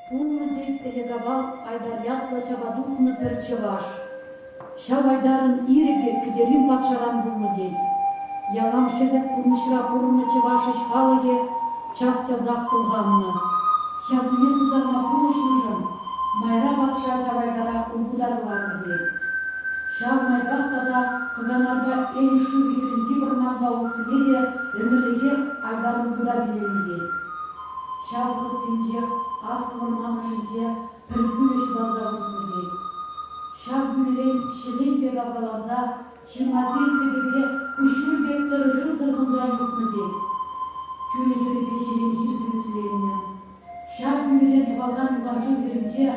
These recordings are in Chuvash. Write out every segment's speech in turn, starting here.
Пулнӑ тет ӗлӗк-авал Айтар ятлӑ чапа тухнӑ пӗр чӑваш. Ҫав Айтарӑн ирӗкӗ Кӗтерин патшаран пулнӑ тет. Ялан хӗсӗк пурнӑҫра пурӑннӑ чӑваш ӗҫ халӑхӗ час-часах пӑлханнӑ. Ҫавсене пусарма пулӑшнӑшӑн майра патша ҫав Айтара улпута кӑларнӑ тет. Ҫав майпах тата Кӑканарпа Энӗш шывӗ хӗрринчи вӑрманпа улӑхсене те ӗмӗрлӗхех Айтар улпута пилленӗ тет. Ҫав вӑхӑтсенчех аслӑ вӑрман ӑшӗнче пӗр кӳлӗ ҫуталса выртнӑ тет. Ҫав кӳлӗрен ҫӗлен пек авкаланса ҫырмасен тӗпӗпе куҫҫуль пек тӑрӑ шыв сӑрхӑнса юхнӑ тет. Кӳлӗ хӗррипе ҫеҫен хир симӗсленнӗ. Ҫав кӳлӗрен тухакан юханшыв хӗрринче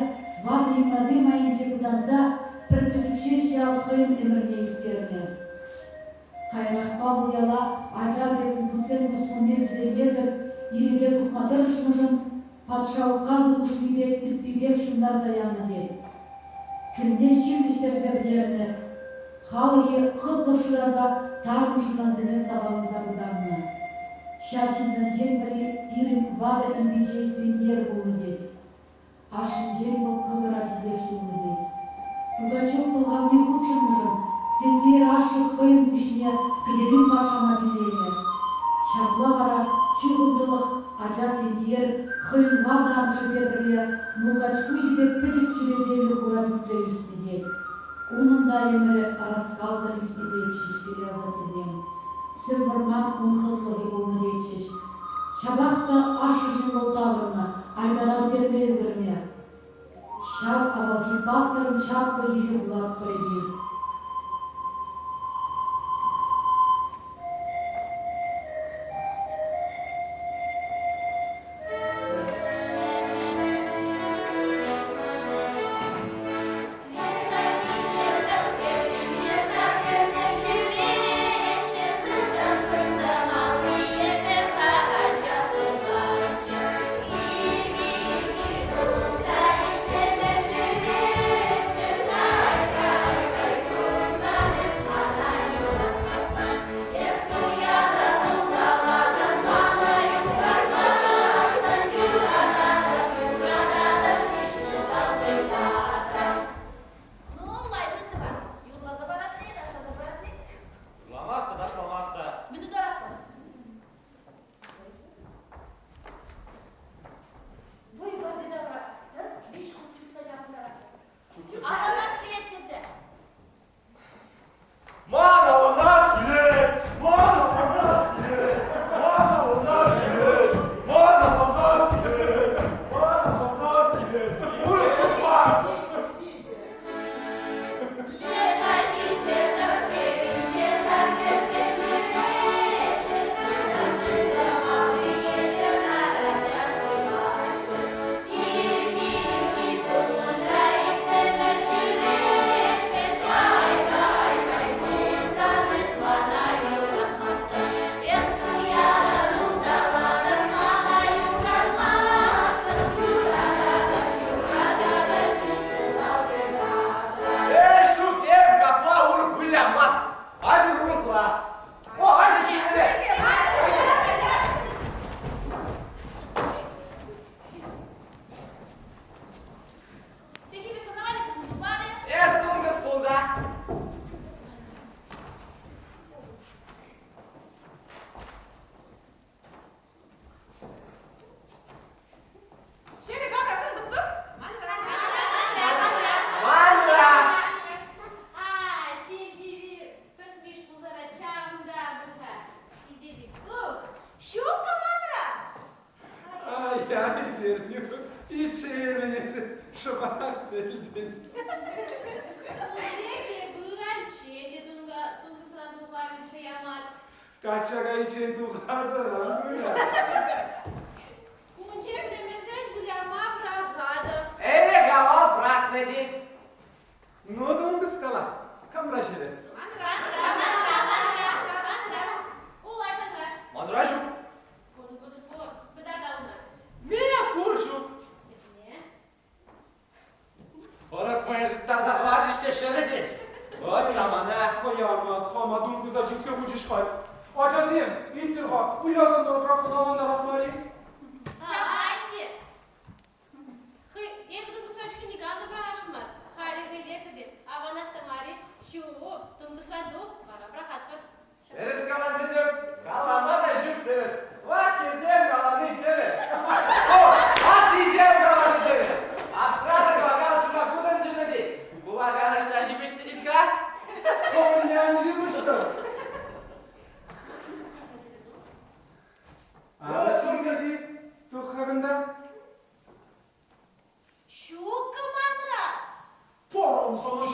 ватӑ йӑмрасем айӗнче пытанса пӗр пӗчӗк ҫеҫ ял хӑйӗн ӗмӗрне ирттернӗ. Каярахпа вӑл яла Айтар пек улпутсен пусмӑрне тӳсеймесӗр ирӗке тухма тӑрӑшнӑшӑн патша указӗ хушнипе тӗппипех ҫунтарса янӑ тет. Кӗлне ҫил вӗҫтерсе пӗтернӗ, халӑхӗ хӑтлӑх шыраса тарӑн шӑтансене сапаланса пытаннӑ. Ҫав ҫынсенчен пӗри пирӗн ватӑ ӗмпиҫей Сентер пулнӑ тет. Ашшӗнчен вӑл кӑкӑр ачипех юлнӑ тет. Пугачев пӑлхавне хутшӑннӑшӑн Сентиер ашшӗ хӑйӗн пуҫне Кӗтерин патшана пилленӗ. Ҫапла вара чухӑн тӑлӑх ача Сентиер хӑйӗн ватӑ амӑшӗпе пӗрле мулкач куҫӗ пек пӗчӗк чӳречеллӗ хура пӳртре ӳснӗ тет. Унӑн та ӗмӗрӗ ӑраскалсӑр иртнӗ тетчӗҫ пире асаттесем. Сӗм вӑрман ун хӑтлӑхӗ пулнӑ тетчӗҫ. Ҫапах та ашшӗшӗн вӑл тавӑрнӑ, Айтара пӗтерме ӗлкӗрнӗ. Ҫав авалхи паттӑрӑн чаплӑ йӑхӗ пулатпӑр эпир. Ну, лайӑх тӑван. Юрласа паратни, ташласа паратни. Юрламаста, ташламаста. Мӗн тутаратӑн? Вӑй варти тавра тӑр, виҫ хут чупса ҫаврӑнтаратӑн. Авланас килет тесе. Ман авланас килет! Ман авланас килет! Ман авланас килет! Ман авланас килет! Ман авланас килет! Урӑх чупма! Эй, ҫук, эп капла урӑх вылямасть. Атьӑр урӑхла. О, атьӑр ҫитре! Эс тункӑс пулта. Ҫӗнӗ кавра тункӑс Манра! Ҫуккӑ манра! Ай-яй, Сернюк, пиччеменесӗ шӑпах пӗлтӗн. Качча кайиччен тухатӑр, ан выля. Ӗлӗк авал пӑрахнӑ тет. Ну, тункӑс кала, камра ҫӗрӗ? Манра ҫук. Ме пур ҫук. Хӑрӑк мӑйӑр тыттарса хӑварчӗҫ те ҫӗрӗ тет. Вӑт самана. Хӑярман, хама тункӑса чиксе хучӗҫ халь. Ачасем, итлӗр-ха, вылясӑн та пӑрахсан авантарах мар-и?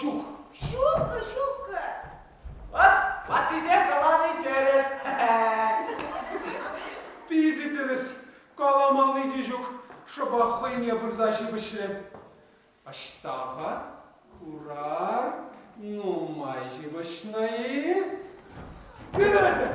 ҫук. Ҫуккӑ, ҫуккӑ. Вӑт, ваттисем калани тӗрӗс. Питӗ тӗрӗс. Каламалли те ҫук. Шӑпах хӑйне пырса ҫыпӑҫрӗ. Ӑҫта-ха? Курар, нумай ҫыпӑҫнӑ-и? Тытӑр эсӗ!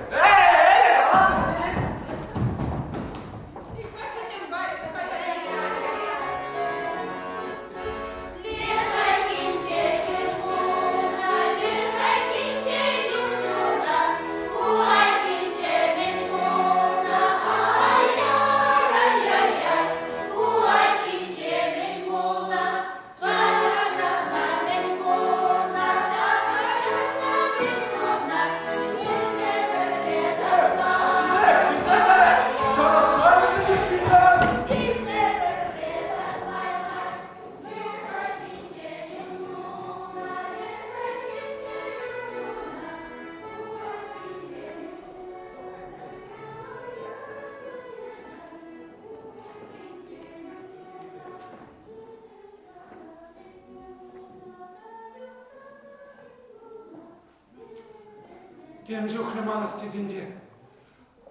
Тем чухлӗ манас тесен те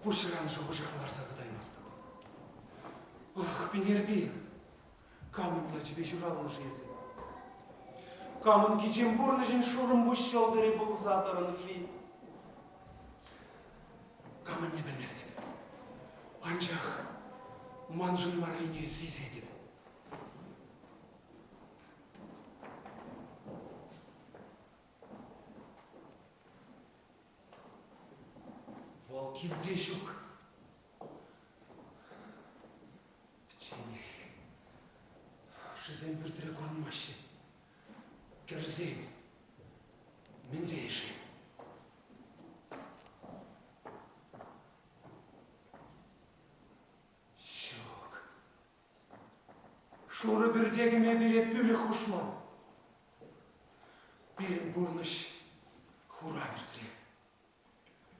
пуҫран шухӑша кӑларса тытаймастӑп. Ах, Пинерпи, камӑн ячӗпе ҫуралнӑ-ши эсӗ? Камӑн кичем пурнӑҫӗн шурӑмпуҫ ҫӑлтӑрӗ пулса тӑрӑн-ши? Камӑнне пӗлместӗп. Анчах маншӑн маррине сисетӗп. Вӑл килте ҫук. Пӗчченех. Ашшӗсем пӳртре курӑнмаҫҫӗ. Кӗрсен мӗн тейӗ-ши? Ҫук. Шурӑ пӳрте кӗме пире пӳлӗх хушман. Пирӗн пурнӑҫ хура пӳртре.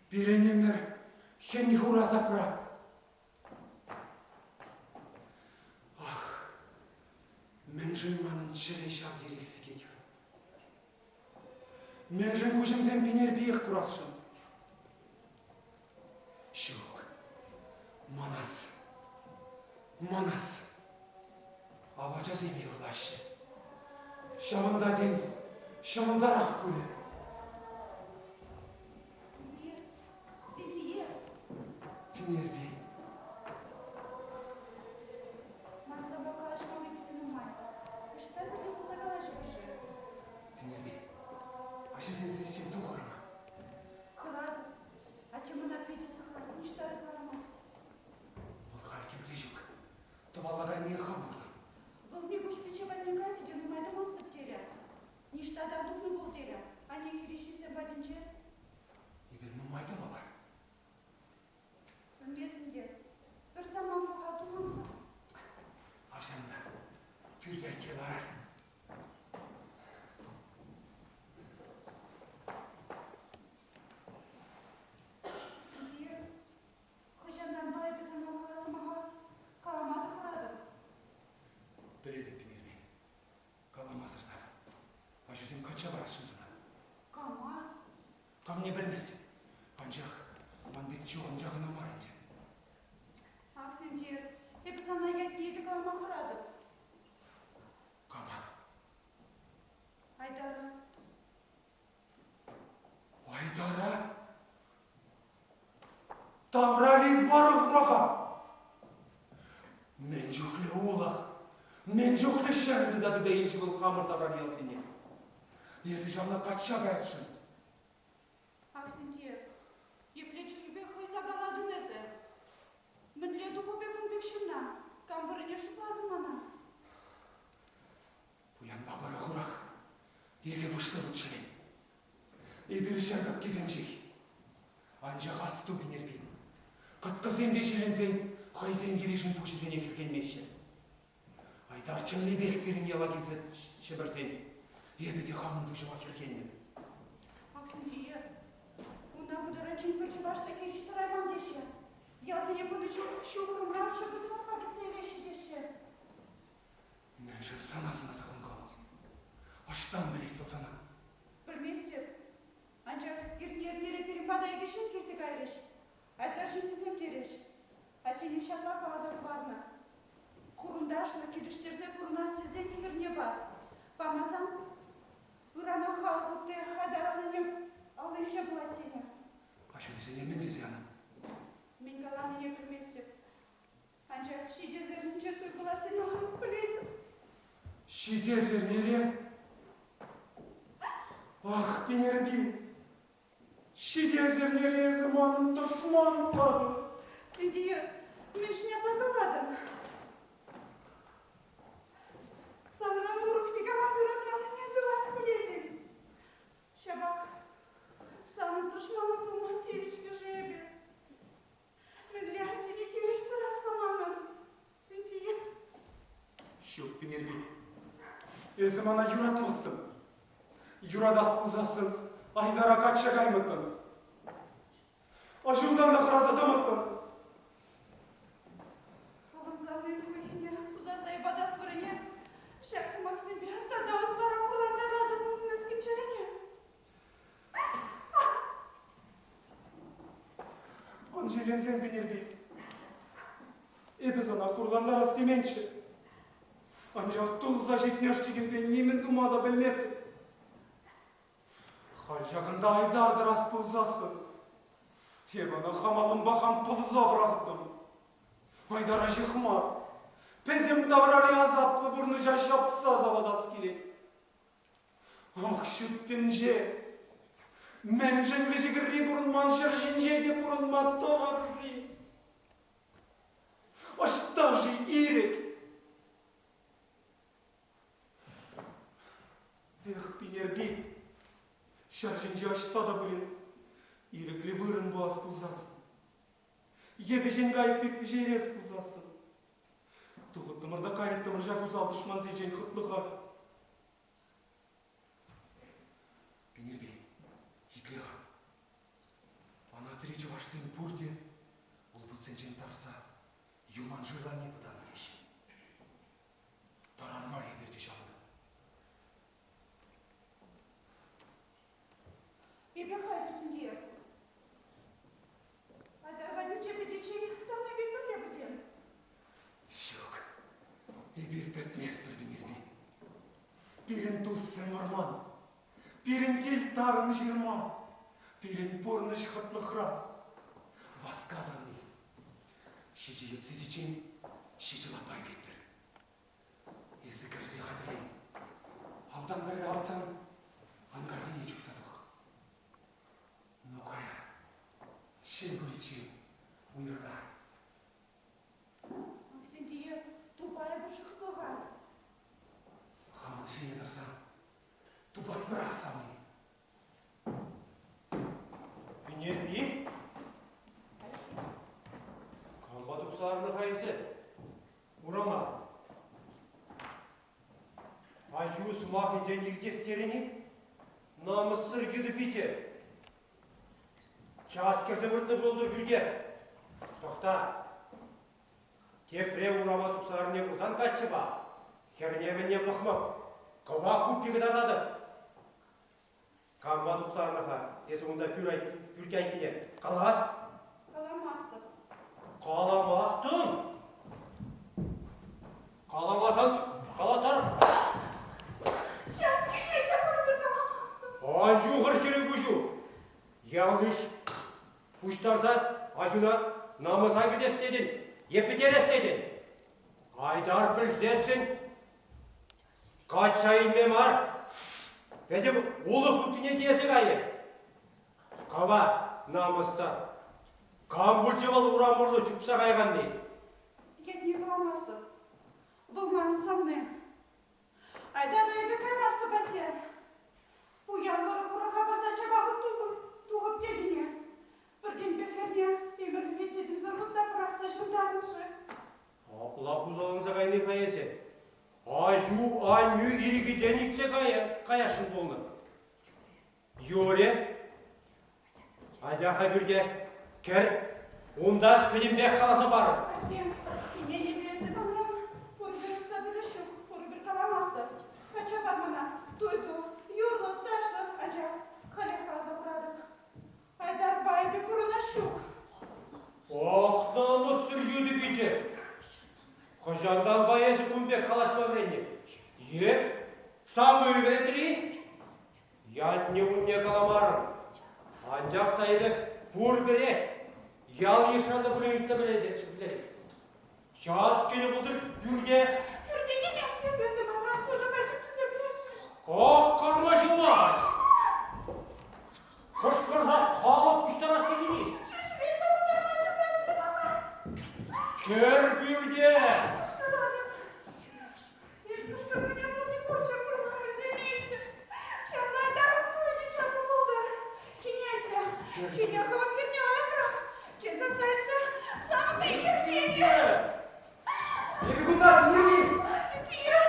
Пирӗн ӗмӗр хӗн-хура сапра. Ах, мӗншӗн манӑн чӗре ҫав тери сикет-ха? Мӗншӗн куҫӑмсем Пинерпиех курасшӑн? Ҫук, манас, манас. Ав ачасем юрлаҫҫӗ. Ҫавӑнта, тен, ҫӑмӑлтарах пулӗ. Сентие, Сентие. Пинерпи. Ман санпа калаҫмалли питӗ нумай. Ӑҫта пӗрле пулса калаҫӑпӑр-ши? Пинерпи, ачасем сисчен тухӑр-ха. Хӑратӑп. Атте мана питӗ сыхлать, ниҫта та кӑлармасть. Вӑл халь килте ҫук. Тӑвалла кайни хам куртӑм. Вӑл Микуҫ пичче патне кайнӑ те нумай тӑмастӑп терӗ. Ниҫта та тухнӑ пул терӗ. Анне хирӗҫҫисем патӗнче. Эпир нумай тӑмӑпӑр. Пӗлмесӗн те, пӗр самантлӑха тухӑн-ха. Арҫын та пӳрт айкки ларар. Сентие, хӑҫантанпа эпӗ сана калас сӑмаха калама та хӑратӑп. Пӗлетӗп, Пинерпи. Каламасӑр та. Аҫусем качча парасшӑн сана. Кама? Камне пӗлместӗп. Анчах ман пек чухӑн кӑна мар ӗнтӗ. Ах, Сентир, эпӗ сана ятне те калама хӑратӑп. Кама? Айдара. Айдара? Таврари вӑрӑ-хураха! Мӗн чухлӗ улӑх, мӗн чухлӗ ҫӗр тыта-тыта илчӗ вӑл хамӑр таврари ялсене. Эсӗ ҫавна качча каясшӑн. Аксентьев, епле чӗлхепе хӑйса калатӑн эсӗ? Мӗнле тухӑп эп ун пек ҫынна? Кам вырӑнне шутлатӑн мана? Пуянпа вӑрӑ-хурах икӗ пуҫлӑ вут-ҫӗлен. Эпир ҫӗр кӑткисем ҫеҫ. Анчах асту, Пинерпи, кӑткӑсем те ҫиленсен хӑйсен йӑвишӗн пуҫӗсене хӗрхенмеҫҫӗ. Айтар чӑннипех пирӗн яла килсе ҫӗмӗрсен, эпӗ те хамӑн пуҫӑма хӗрхенмӗп. Аксентие, унта пытараччен пӗр чӑваш та хирӗҫ тӑрайман теҫҫӗ. Ялсене пынӑ чух ҫухрӑмран шӑкӑр-тӑварпа кӗтсе илеҫҫӗ теҫҫӗ. Мӗншӗн сана сӑнаса хунӑ-ха вӑл? Ӑҫтан пӗлет вӑл? эп сана? Пӗлместӗп. Анчах иртнӗ эрнере пирӗн пата икӗ ҫын килсе кайрӗҫ. Айтар ҫыннисем терӗҫ. Аттене ҫапла каласа хӑварнӑ. Хурӑнташлӑ килӗштерсе пурӑнас тесен хӗрне пар. Памасан ыранах халӑх ытти Айтар аллине аллинче пулать тенӗ. Аҫу вӗсене мӗн тесе янӑ? Мӗн каланине пӗлместӗп. Анчах ҫитес эрнинче туй пулассине лайӑх пӗлетӗп. Ҫитес эрнере? Ах, Пинерпи, ҫитес эрнере эсӗ манӑн тӑшман пулатӑн. Сидия, мӗншӗн апла калатӑн? Санран урӑх никамах юратманнине эсӗ лайӑх пӗлетӗн. Ҫапах санӑн тӑшману пулма тивӗҫлӗ-ши эпӗ? Мӗнле аттене хирӗҫ пырас-ха манӑн, Синтия? Ҫук, Пинерпи, эсӗ мана юратмастӑн. Юратас пулсассӑн Айдара качча каймӑттӑн. Аҫунтан та хӑраса тӑмӑттӑн. Хӑвӑн савнин хуйхине пусарса йӑпатас вырӑнне ҫак сӑмахсемпе тата ытларах хурлантаратӑн мӗскӗн чӗрене. Ан ҫилленсем, Пинерпи. Эпӗ сана хурлантарас теменччӗ. Анчах тулса ҫитнӗ ӑшчикӗмпе нимӗн тума та пӗлместӗп. Халь ҫакӑнта Айтар тӑрас пулсассӑн, эпӗ ӑна хам аллӑмпа хам пӑвса пӑрахтӑм. Айтара ҫех мар, пӗтӗм таврари асаплӑ пурнӑҫа ҫапса салатас килет. Ах, ҫут тӗнче! Мӗншӗн вӗҫӗ-хӗрри пурӑнман ҫӗр ҫинче те пурӑнма тӑвӑр-ши? Ӑҫта-ши ирӗк? Эх, Пинерпи, ҫӗр ҫинче ӑҫта та пулин ирӗклӗ вырӑн пулас пулсассӑн. Е вӗҫен кайӑк пек вӗҫейрес пулсассӑн. Тухӑттӑмӑр та кайӑттӑмӑр ҫак усал тӑшмансенчен хӑтлӑха. Пинерпи, итле-ха. Анатри чӑвашсем пурте улпутсенчен тарса юман шырланне пытаннӑ теҫҫӗ. Тарар мар эпир те ҫавӑнта. Эпир хатӗр, Сергей. Атя патӗнче пӗтиччен савнипе пӗрле пӗтем. Ҫук, эпир пӗтместпӗр, Пинерпи. Пирӗн туссем вӑрман, пирӗн кил тарӑн ҫырма, пирӗн пурнӑҫ хӑтлӑхра. Васкасан ил. Ҫичӗ ют сисиччен ҫичӗ лапа ӳкетпӗр. Эсӗ кӗрсе хатӗрлен. Автан пӗрре алтсан анкартине чупса тух. Ну, кая, ҫын пуличчен уйрӑла. Сентие тупайӑпӑр шӑхлӑха. Хамӑн ҫине тӑрсан тупатпӑрах савни. Пинерпи? Кампа тухса ларнӑ-ха эсӗ? Урама. Аҫу сӑмахӗнчен иртес терӗн-и? Намӑссӑр йытӑ пичӗ. Час кӗрсе выртнӑ пултӑр пӳрте. Тӑхта. Тепре урама тухса арне курсан каччӑпа хӗрне-мӗнне пӑхмӑп. Кӑвак хуппи кӑтартатӑп. Кампа тухса арнӑ-ха эсӗ унта пӳрт айккине? Кала. Каламастӑп. Каламастӑн? Каламасан калатар. Ҫак киле те пурпӗр каламастӑп. Ан юхӑр хӗрӗ куҫу. Ялйыш пуҫтарса аҫуна намӑса кӗтес тетӗн е пӗтерес тетӗн. Айтар пӗлсессӗн качча илме мар, пӗтӗм улӑх уттине тиесе кайӗ. Кала, намӑссӑр. Кам пулчӗ вӑл урам урлӑ чупса каяканни? Ятне каламастӑп. Вӑл манӑн савни. Айтар эпӗ каймастӑп, атте. Пуян вӑрӑ-хураха парса чапа тухӑп тетӗне. Пӗртен-пӗр хӗрне ӗмӗрлӗхе тӗтӗмсӗр вутта пӑрахса ҫунтарнӑ-ши? Апла хусаланса кайни-ха эсӗ. Аҫу аннӳ ирӗкӗнчен иртсе каясшӑн пулнӑ. Юрӗ. Атя-ха пӳрте. Кӗр. Унта пӗтӗмпех каласа парӑп. Атте, ӗненӗпе эсӗ камран пурпӗр ыйтса пӗлес ҫук, пурпӗр каламастӑп. Качча пар мана, туй ту, юрлӑп. Кампа эсӗ кун пек калаҫма вӗреннӗ? Е сан вӗрентрӗ-и? Ятне-унне каламарӑм. Анчах та эпӗ пурпӗрех ял-йышран та пулин ыйтса пӗлетӗп. Час кӗнӗ пултӑр пӳрте. Пӳрте кӗместӗп эсӗ мана пушӑпа тӗпчесе пӗлесшӗн. Кӑшкӑрма ҫуман. Кӑшкӑрса халӑх пуҫтарас тетӗн-и? Шӗшре тӑхтарма ҫуман мана. Кӗр пӳрте. Кӑшкӑратӑп. Кӑшкӑрнине пурте курчӗ, курманнисем илчӗ. Ҫапла та туйне чапа пултӑр. Кинетя, кине хӑвӑн хӗрне лайӑхрах. Килсе сайтса савни хӗрне. Эпӗ кунта, Нурми! Сикия!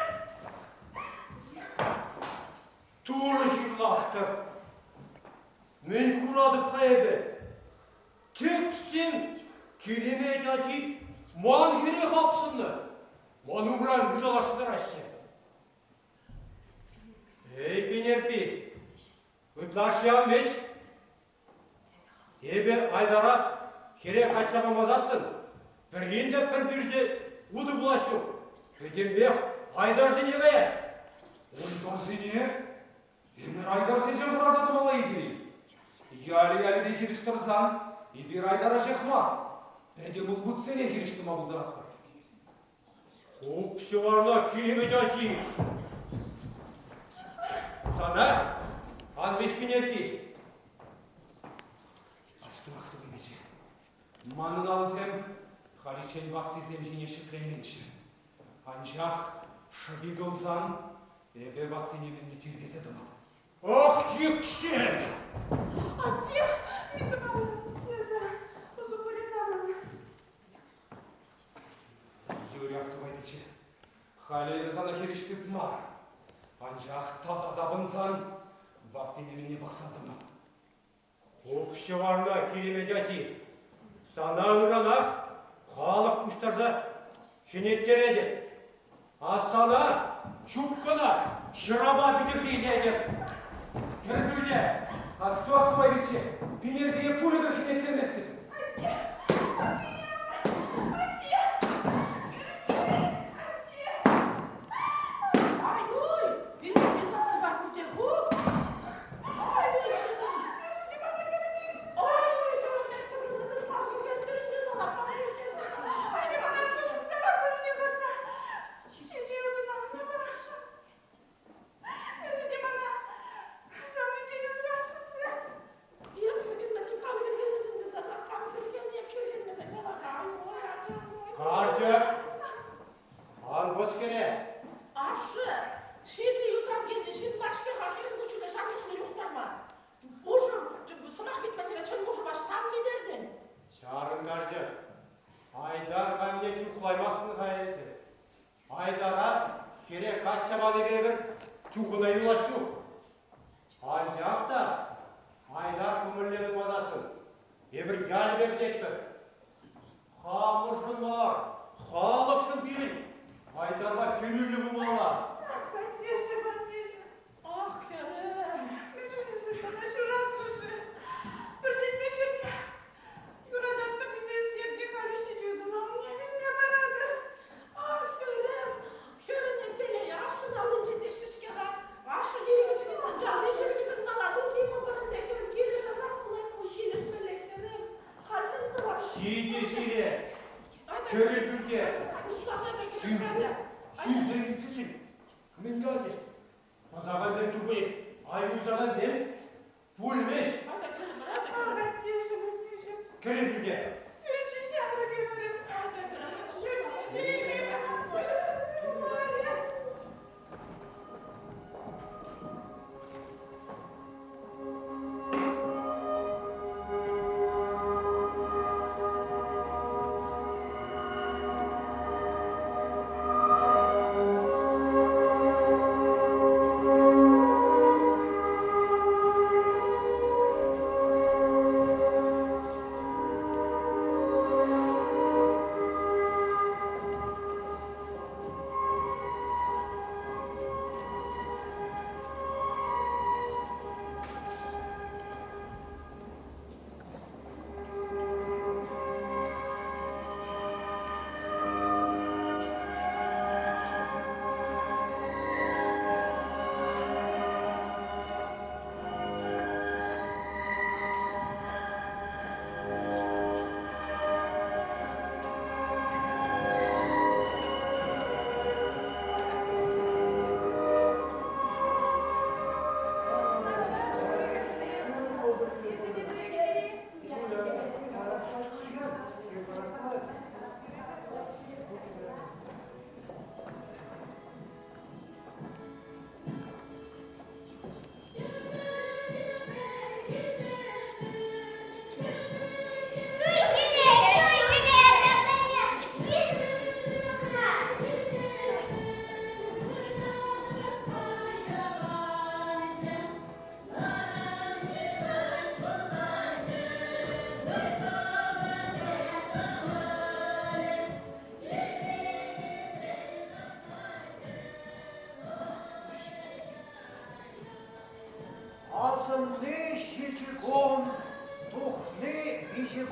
Турӑ ҫырлахтӑр. Мӗн куратӑп-ха эпӗ? Тӗксӗм киремет ачи ман хӗре хапсӑннӑ. Ман умран ыталашса тӑраҫҫӗ. Эй, Пинерпи, ытлашши ан вӗҫ. Эпӗ Айдара хӗре качча памасассӑн пӗрин те пӗр пӳрчӗ утӑ пулас ҫук. Пӗтӗмпех Айдарсене каять. Айдарсене? Ӗмӗр Айдарсенчен хӑраса тӑмалла эпир. Ялӗ-ялӗпе хирӗҫ тӑрсан эпир Айдара ҫех мар, пӗтӗм улпутсене хирӗҫ тӑма пултаратпӑр. Хуп ҫӑварна киремет ачи! Сана ан вӗҫ Пинерпи. Астӑвах тупӑнӗччӗ. Манӑн алӑсем халиччен ваттисем ҫине ҫӗкленменччӗ. Анчах шӑпи тулсан эпӗ ваттине мӗнле тиркесе тӑмӑп. Ох, йӗксӗк! Атте, мӗн эсӗ усӑ пурӗ санӑн. Юрях тӑвайнӑччӗ. Халӗ эпӗ сана хирӗҫ тытмарӑм. Анчах тата тапӑнсан ваттине-мӗнне пӑхса тӑмӑп. Хуп ҫӑварна, киремет ачи. Сана ыранах халӑх пуҫтарса хӗнеттеретӗп. А сана чупкӑна ҫӑрапа питӗрсе илетӗп. Кӗрпӳне. Асту, Ахтупай пичче, Пинерпие пурӗпӗр хӗнеттерместӗп. Атте! Атте! Атте! Ай-уй! Пинерпи сасси пурте ку. Карчӑк, ан пӑс хӗре. Ашшӗ, ҫичӗ ютран килнӗ ҫын мар-ҫке-ха хӗрӗн куҫҫульне ҫав чухлӗ юхтарма. Пушӑ, сӑмах витмелле чӑн пушӑпа ӑҫтан витертӗн? Чарӑн, карчӑк. Айтар камне чухлаймастӑн-ха эсӗ. Айтара хӗре качча панипе пӗр чухӑна юлас ҫук. Анчах та Айтар кӑмӑлне тумасассӑн эпир ялӗпе пӗтетпӗр. Хамӑршӑн мар, халӑхшӑн пирӗн Айтарпа кӗрӳллӗ пулмалла. Аттешӗм, аттешӗм. Ах, хӗрӗм. Мӗншӗн эсӗ мана ҫуратрӑн-ши? Пӗрлетме хӗрне юрататпӑр тесе ӳстернӗ халӗ ҫичӗ тӑналне мӗнле паратӑр? Ах, хӗрӗм, хӗрӗне телей ашшӗн аллинчен теҫҫӗ-ҫке-ха. Ашшӗ килӗшӗнчен алли ҫӗрӗкӗшӗн мала тухи мӑкӑрӑнне хӗрӗм килӗшӗррах пулать ку килӗшмелле хӗрӗм. Халь тӑвар. Ҫитӗ сире. Хӗрӗ пӳрте. Ҫынсем, ҫынсем илтсен, мӗн калӗҫ? Пӑсакансем тупӑнӗҫ, ай усакансем пулмӗҫ. Аттешӗм, аттешӗм. Кӗрӗ пӳрте. Сӳнчӗ ҫамрӑк ӗмӗрӗм. Сӳнчӗ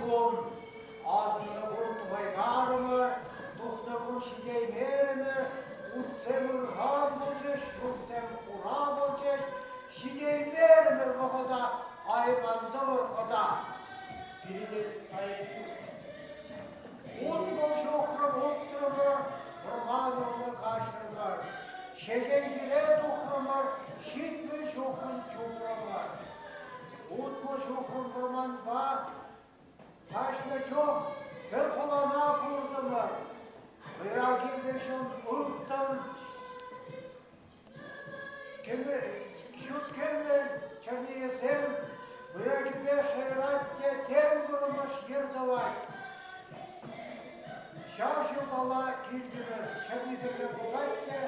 кун. Асӑннӑ кун тухаймарӑмӑр, тухнӑ кун ҫитеймерӗмӗр, утсем ырхан пулчӗҫ, ҫуртсем хура пулчӗҫ, ҫитеймерӗмӗр вӑхӑта, айӑпан тӑвӑр хӑта. Пирӗн айӑп ҫук. 60 ҫухрӑм утрӑмӑр, вӑрман урлӑ каҫрӑмӑр. Ҫеҫенхире тухрӑмӑр, 70 ҫухрӑм чупрӑмӑр. 60 ҫухрӑм вӑрманпа каҫнӑ чух пӗр хулана куртӑмӑр. Мӑйраки вӗҫӗм ылтӑн ҫут кӗмӗл чӗрнийӗсем мӑйракипе шӑйӑрать те тем вӑрӑмӑш йӗр тӑвать. Ҫав ҫулпала килтӗмӗр, чӗрнисемпе пулать те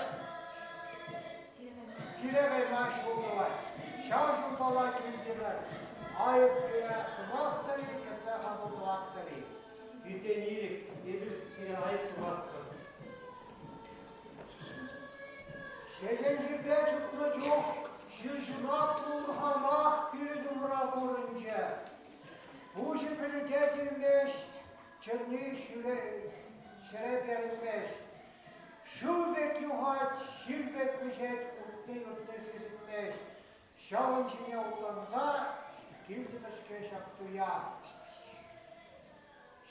киле кайма ҫул тӑвать. Ҫав ҫулпала килтӗмӗр, айӑп пире тумастӑр-и, кӗтсе хапӑл тӑваттӑр-и? Пиртен ирӗк, эпир сире айӑп тумастпӑр. Ҫеҫенхирте чупнӑ чух ҫил-ҫунатлӑ урхамах пирӗн умра курӑнчӗ. Пуҫӗ пӗлӗте тивмест, чӗрни ҫӗре перӗнмест. Шыв пек юхать, ҫил пек вӗҫет, утни-утни сисӗнмест. Ҫавӑн ҫине утланса килтӗмӗр-ҫке ҫак туя.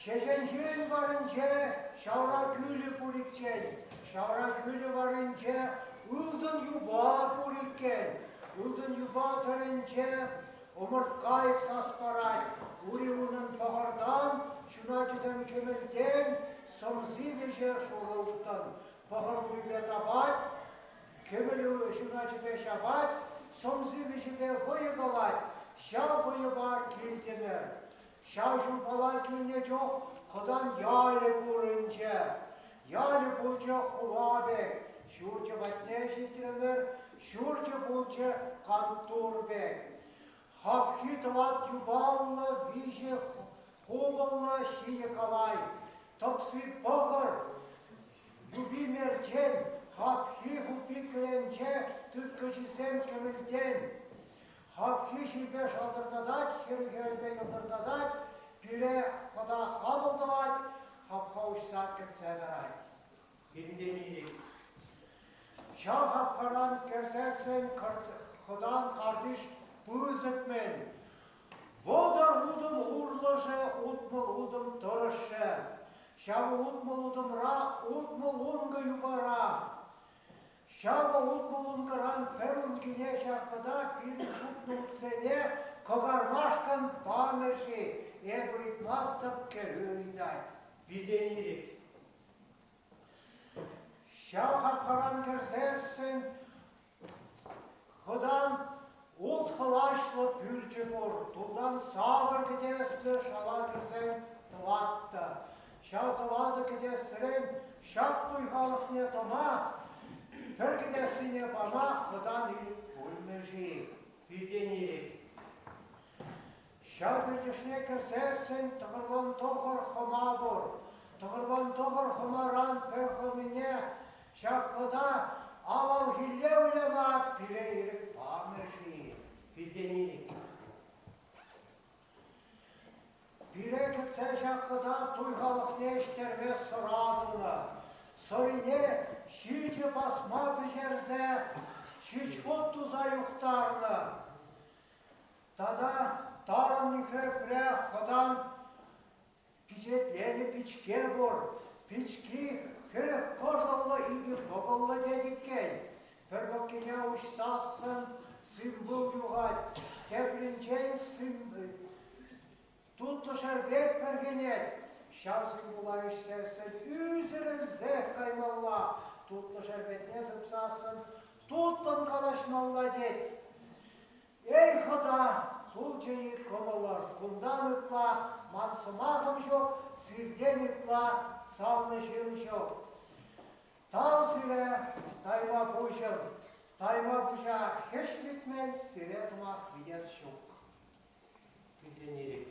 Ҫеҫенхирӗн варӗнче ҫавра кӳлӗ пур иккен, ҫавра кӳлӗ варринче ылтӑн юпа пур иккен. Ылтӑн юпа тӑрринче ӑмӑрткайӑк сас парать. Ури унӑн пӑхӑртан, ҫуначӗсем кӗмӗлтен, сӑмси вӗҫӗ шурӑ ылтӑн. Пӑхӑр урипе тапать, кӗмӗл ҫуначӗпе ҫапать, сӑмси вӗҫӗпе вӑйӑ калать, ҫав вӑйӑпа килтӗмӗр. Ҫав ҫулпала килнӗ чух хӑтан ялӗ курӑнчӗ. Ялӗ пулчӗ хула пек, ҫурчӗ патне ҫитрӗмӗр, ҫурчӗ пулчӗ кантур пек. Хапхи тӑват юпаллӑ виҫӗ хупӑллӑ ҫийӗ калай, тӑпси пӑхӑр, юпи мерчен, хапхи хуппи кӗленче тыткӑчисем кӗмӗлтен. Хапхи ҫилпе шалтӑртатать, хӗрӗхӗпе йӑлтӑртатать, пире хӑта хапӑл тӑвать, хапха уҫса кӗтсе тӑрать. Пирӗнтен ирӗк. Ҫав хапхаран кӗрсессӗн хӑтан картиш пысӑк-мӗн. 30 утӑм урлӑшӗ 60 утӑм тӑрӑшшӗ. Ҫав 60 утӑмра 60 ункӑ юпара. Ҫавӑ 60 ункӑран пӗр ункине ҫак хӑта пирӗн сутнӑ утсене кӑкармашкӑн памӗ-ши? Эп ыйтмастӑп, кӗрӳ ыйтать. Пиртен ирӗк. Ҫав хапхаран кӗрсессӗн хӑтан улт хӑлаҫлӑ пӳрчӗ пур, тултан сакӑр кӗтеслӗ шала кӗрсен тӑваттӑ. Ҫав тӑватӑ кӗтесрен ҫак туй халӑхне тӑма, пӗр кӗтессине пама хӑтан ирӗк пулмӗ-ши? Пиртен ирӗк. Ҫав пӳртӗшне кӗрсессӗн 99 хӑма пур. 99 хӑмаран пӗр хӑмине ҫак хӑта авалхилле выляма пире ирӗк памӗ-ши? Пиртен ирӗк. Пире кӗтсе ҫак хӑта туй халӑхне ӗҫтерме сӑра тунӑ. Сӑрине ҫичӗ пасма пӗҫерсе ҫич хут туса юхтарнӑ. Тата тарӑн нӳхрепре хӑтан пичетленӗ пичке пур. Пички 40 кӑшӑллӑ икӗ пӑкӑллӑ тет иккен. Пӗр пӑккине уҫсассӑн симпыл юхать, тепринчен тутлӑ шерпет пӗрхӗнет. Ҫав симпыла ӗҫсессӗн ӳсӗрӗлсех каймалла, тутлӑ шерпетне сыпсассӑн тутлӑн калаҫмалла тет. Эй, хӑта, пулчӗ-и кӑмӑлӑр, кунтан ытла ман сӑмахӑм ҫук, сиртен ытла савнӑ ҫын ҫук. Тав сире, тайма пуҫӑм, тайма пуҫа хӗҫ витмен, сире сӑмах витес ҫук. Пиртен ирӗк.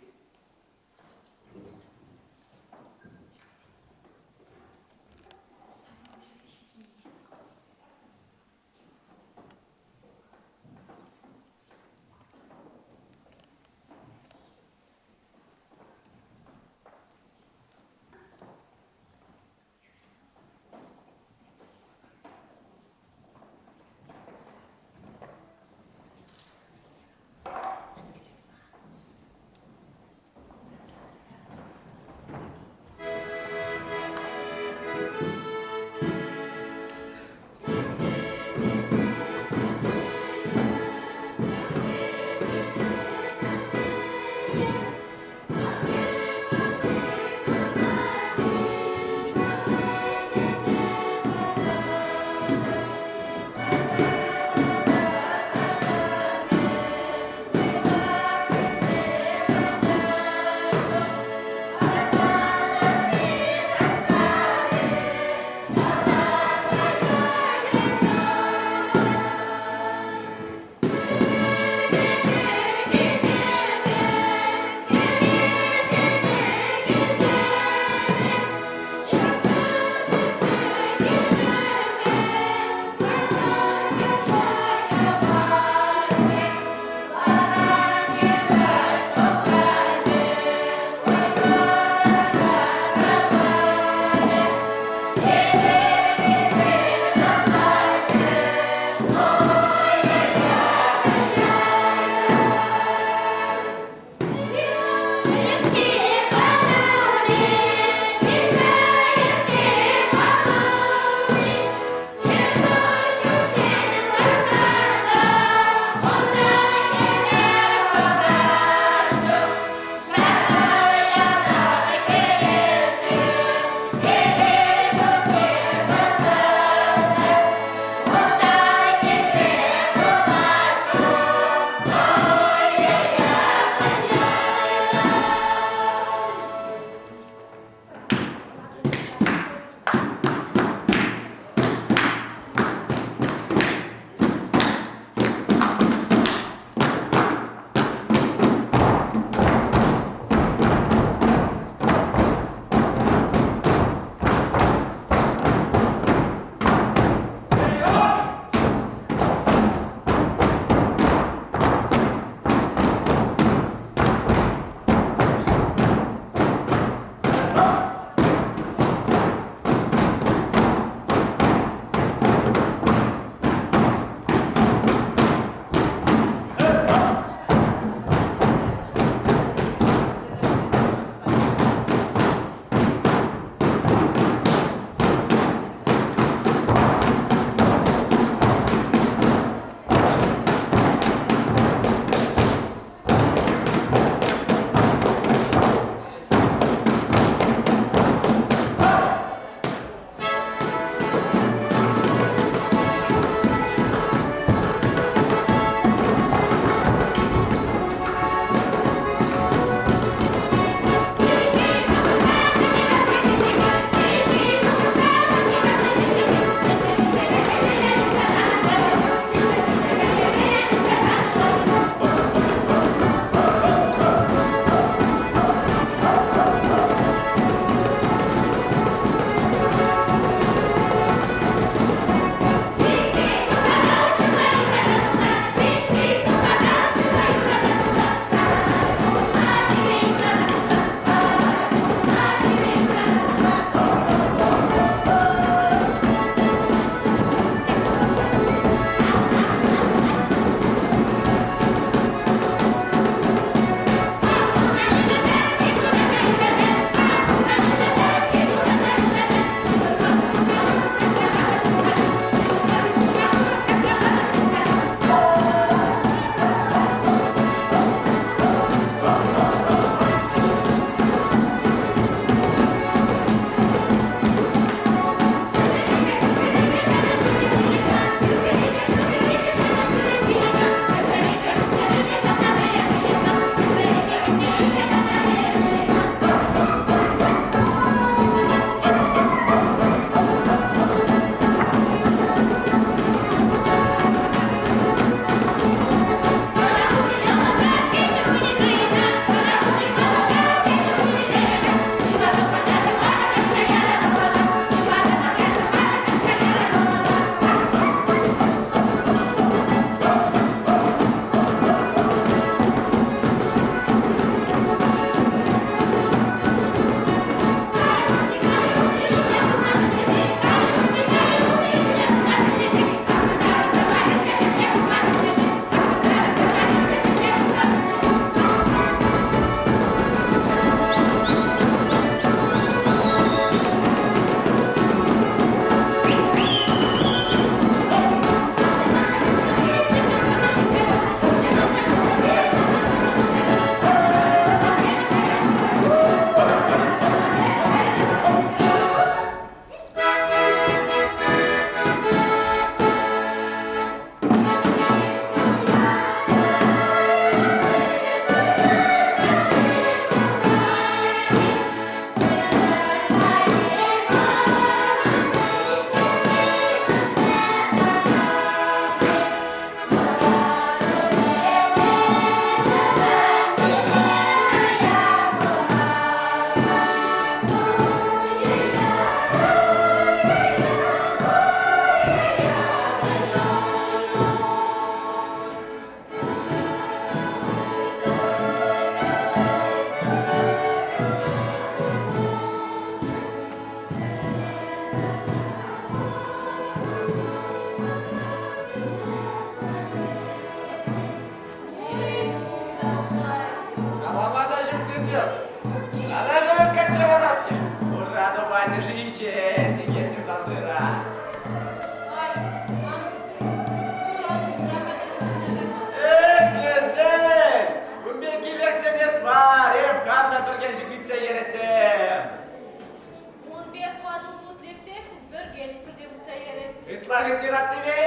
Ытла хыт юратнипе!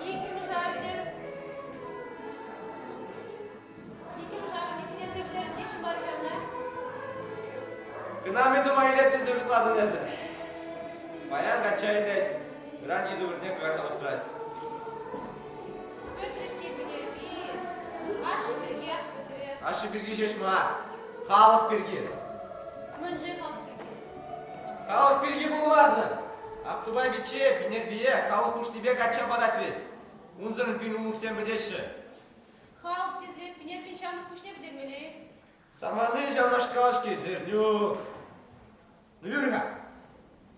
Иккӗмӗш авӗнӗ. Иккӗмӗш авӗнӗ хӗнесе вӗлернӗ теҫҫӗ мар ҫавна. Кӑна мӗн тума илет тесе шутлатӑн эсӗ? Паян качча илет, ыран йытӑ выртне кӑкарса усрать. Пӗтрӗҫ те пӗтерми. Ашшӗ пиркиех пӗтрӗ. Ашшӗ пирки ҫеҫ мар, халӑх пирки. Мӗншӗн халӑх пирки? Халӑх пирки пулмасӑр. Ахтупай пичче Пинерпие халӑх хушнипе качча парать вӗт. Унсӑрӑн пин улӑхсем пӗтеҫҫӗ. Халӑх тесе Пинерпин ҫамрӑк пуҫне пӗтермелле-и? Самани ҫавнашкал-ҫке, Сернюк. Ну, юр-ха,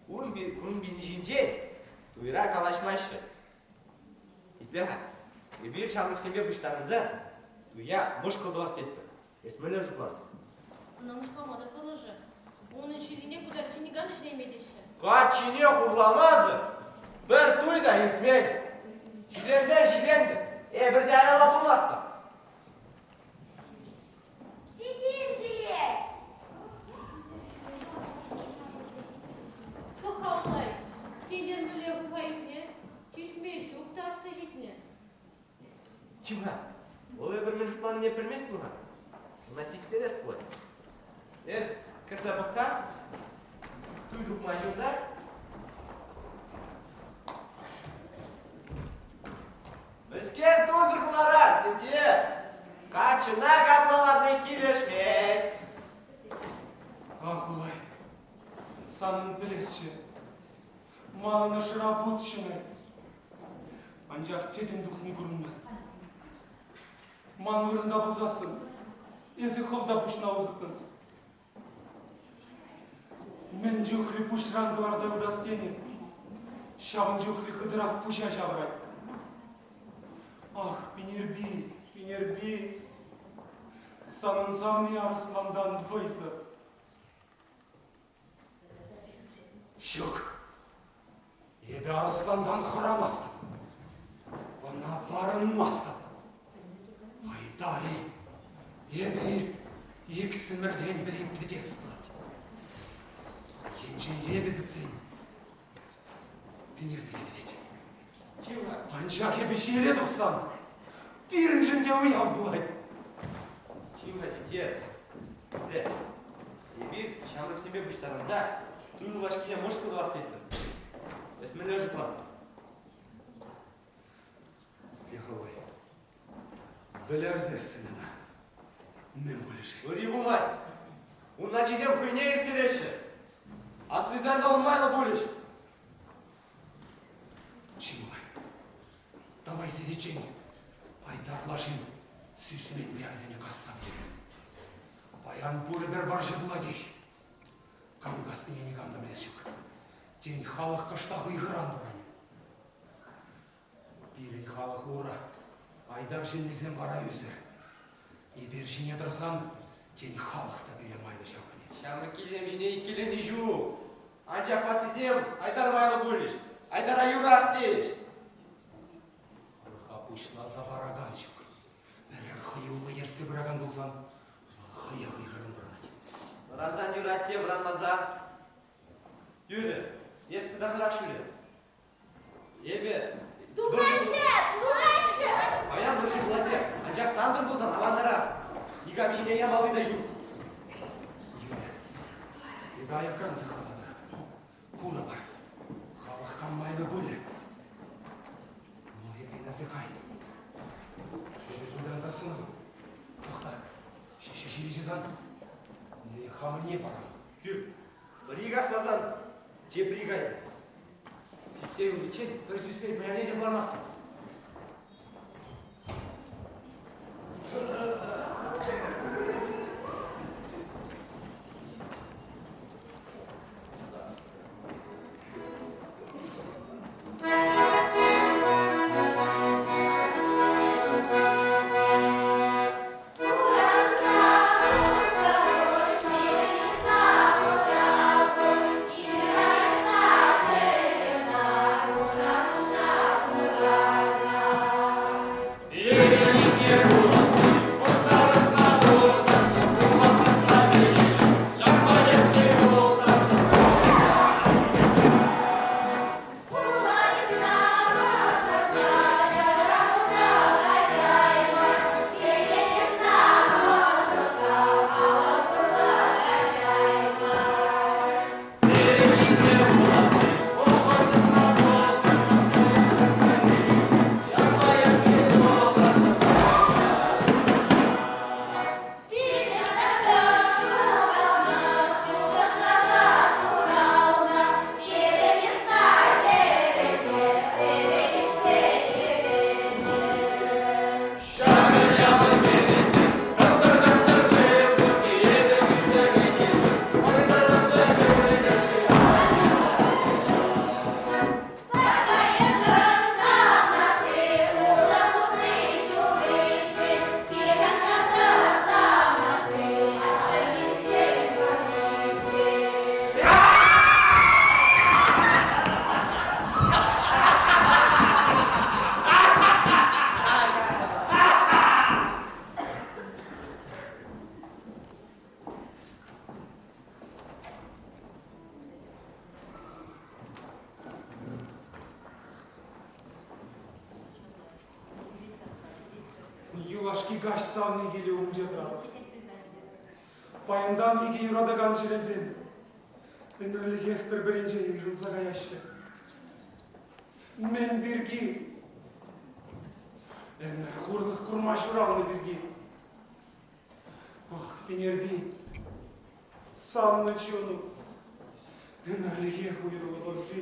ун кун ҫинчен туйра калаҫмаҫҫӗ. Итле-ха, эпир ҫамрӑксемпе пуҫтарӑнса туя мӑшкӑл тӑвас тетпӗр. Эс мӗнле шутлас? Ӑна мӑшкӑлма та хӑрушӑ. Унӑн ҫиллине кутарчӗ никам та ҫӗнейме теҫҫӗ. Каччине хурламасӑр пӗр туй та иртмен. Ҫиленсен ҫилентӗм, эпӗр те аяла пулмастпӑр. Сидим килет! Пӑх-ха, Улай, сенӗр мӗнле хуха ӳкнӗ, тӳсме ҫук тарса ҫитнӗ. Чим-ха, вӑл эпир мӗн шутланине пӗлмест пуль-ха. Ӑна систерес пулать. Эс кӗрсе пӑх-ха, туй тухма ҫунта. Мӗскер тунсӑх ларать, Сентьер? Каччӑна капла ларни килӗшмест. Ах, Улай, санӑн пӗлесчӗ, манӑн ӑшра вут ҫунать. Анчах тӗтӗм тухни курӑнмасть. Ман вырӑнта пулсассӑн, эсӗ хӑв та пуҫна усӑттӑн. Мӗн чухлӗ пуҫран кӑларса ывтас тенӗ, ҫавӑн чухлӗ хытӑрах пуҫа ҫавӑрать. Ах, Пинерпи, Пинерпи, санӑн савни арӑслантан вӑйсӑр. Ҫук, эпӗ арӑслантан хӑрамастӑп, ӑна парӑнмастӑп. Айтар-и, эпӗ-и иксӗмӗртен пӗри пӗтес пулать. Енчен те эпӗ пӗтсен, Пинерпи пӗтет. Анчах эпӗ ҫиеле тухсан, пирӗншӗн те уяв пулать. Чим-ха, Сентьер, Эпир ҫамрӑксемпе пуҫтарӑнса туй юлашкине мӑшкӑл тӑвас тетпӗр. Эс мӗнле шутлатӑн? Лиховой, вӗлерсессӗн ӑна мӗн пулӗ-ши? Ырри пулмасть. Ун ачисем хӑйне ирттереҫҫӗ. Аслисем та ун майлӑ пулӗҫ. Чимай, давай сисиччен Айтар лашин сӳсмен уявӗсене касса пӗтерер. Паян пурӗпӗр вӑрҫӑ пулатех. Кам каснине никам та пӗлес ҫук. Тен, халӑх кӑштах ыйхӑран вӑранӗ. Пирӗн халӑх урӑ, Айтар ҫыннисем вара ӳсӗр. Эпир ҫине тӑрсан, тен, халӑх та пире майлӑ ҫаврӑнӗ. Ҫамрӑккисем ҫине иккӗленни ҫук. Анчах ваттисем Айтар майлӑ пулӗҫ, Айтара юрас тейӗҫ. Халӑха пуҫласа паракан ҫук. Пӗрер хӑюллӑ ертсе пыракан пулсан, вӑл хӑех ыйхӑран вӑранать. Вӑрансан юрать те, вӑранмасан. Тӳрӗ, эс пытанрах ҫӳре. Эпӗ... Тухаҫҫӗ! Тухаҫҫӗ! Паян вӑрҫӑ пулатех, анчах сантӑр пулсан авантарах. Никам ҫине ямалли та ҫук. Юрӗ, эпӗ аякран сыхласа тӑрӑп. Курӑпӑр, халӑх кам майлӑ пулӗ. Ну, эппин асӑрхай. Эпӗ пытанса сӑнам. Тӑхта, ҫӗҫӗ ҫивӗчӗ сан. Хамӑнне парам. Кӳр, пӗри касмасан тепри кайӗ. Сиссе юличчен пӗр сӳспен пӗрне те хӑвармастӑп. Юлашки каҫ савни килӗ умӗнче тӑратӑп. Паянтан икӗ юратакан чӗресем ӗмӗрлӗхех пӗр-пӗринчен уйрӑлса каяҫҫӗ. Мӗн пирки? Ӗмӗр хурлӑх курма ҫуралнӑ пирки. Ах, Пинерпи, савнӑ чунӑм, ӗмӗрлӗхех уйрӑлӑпӑр-ши?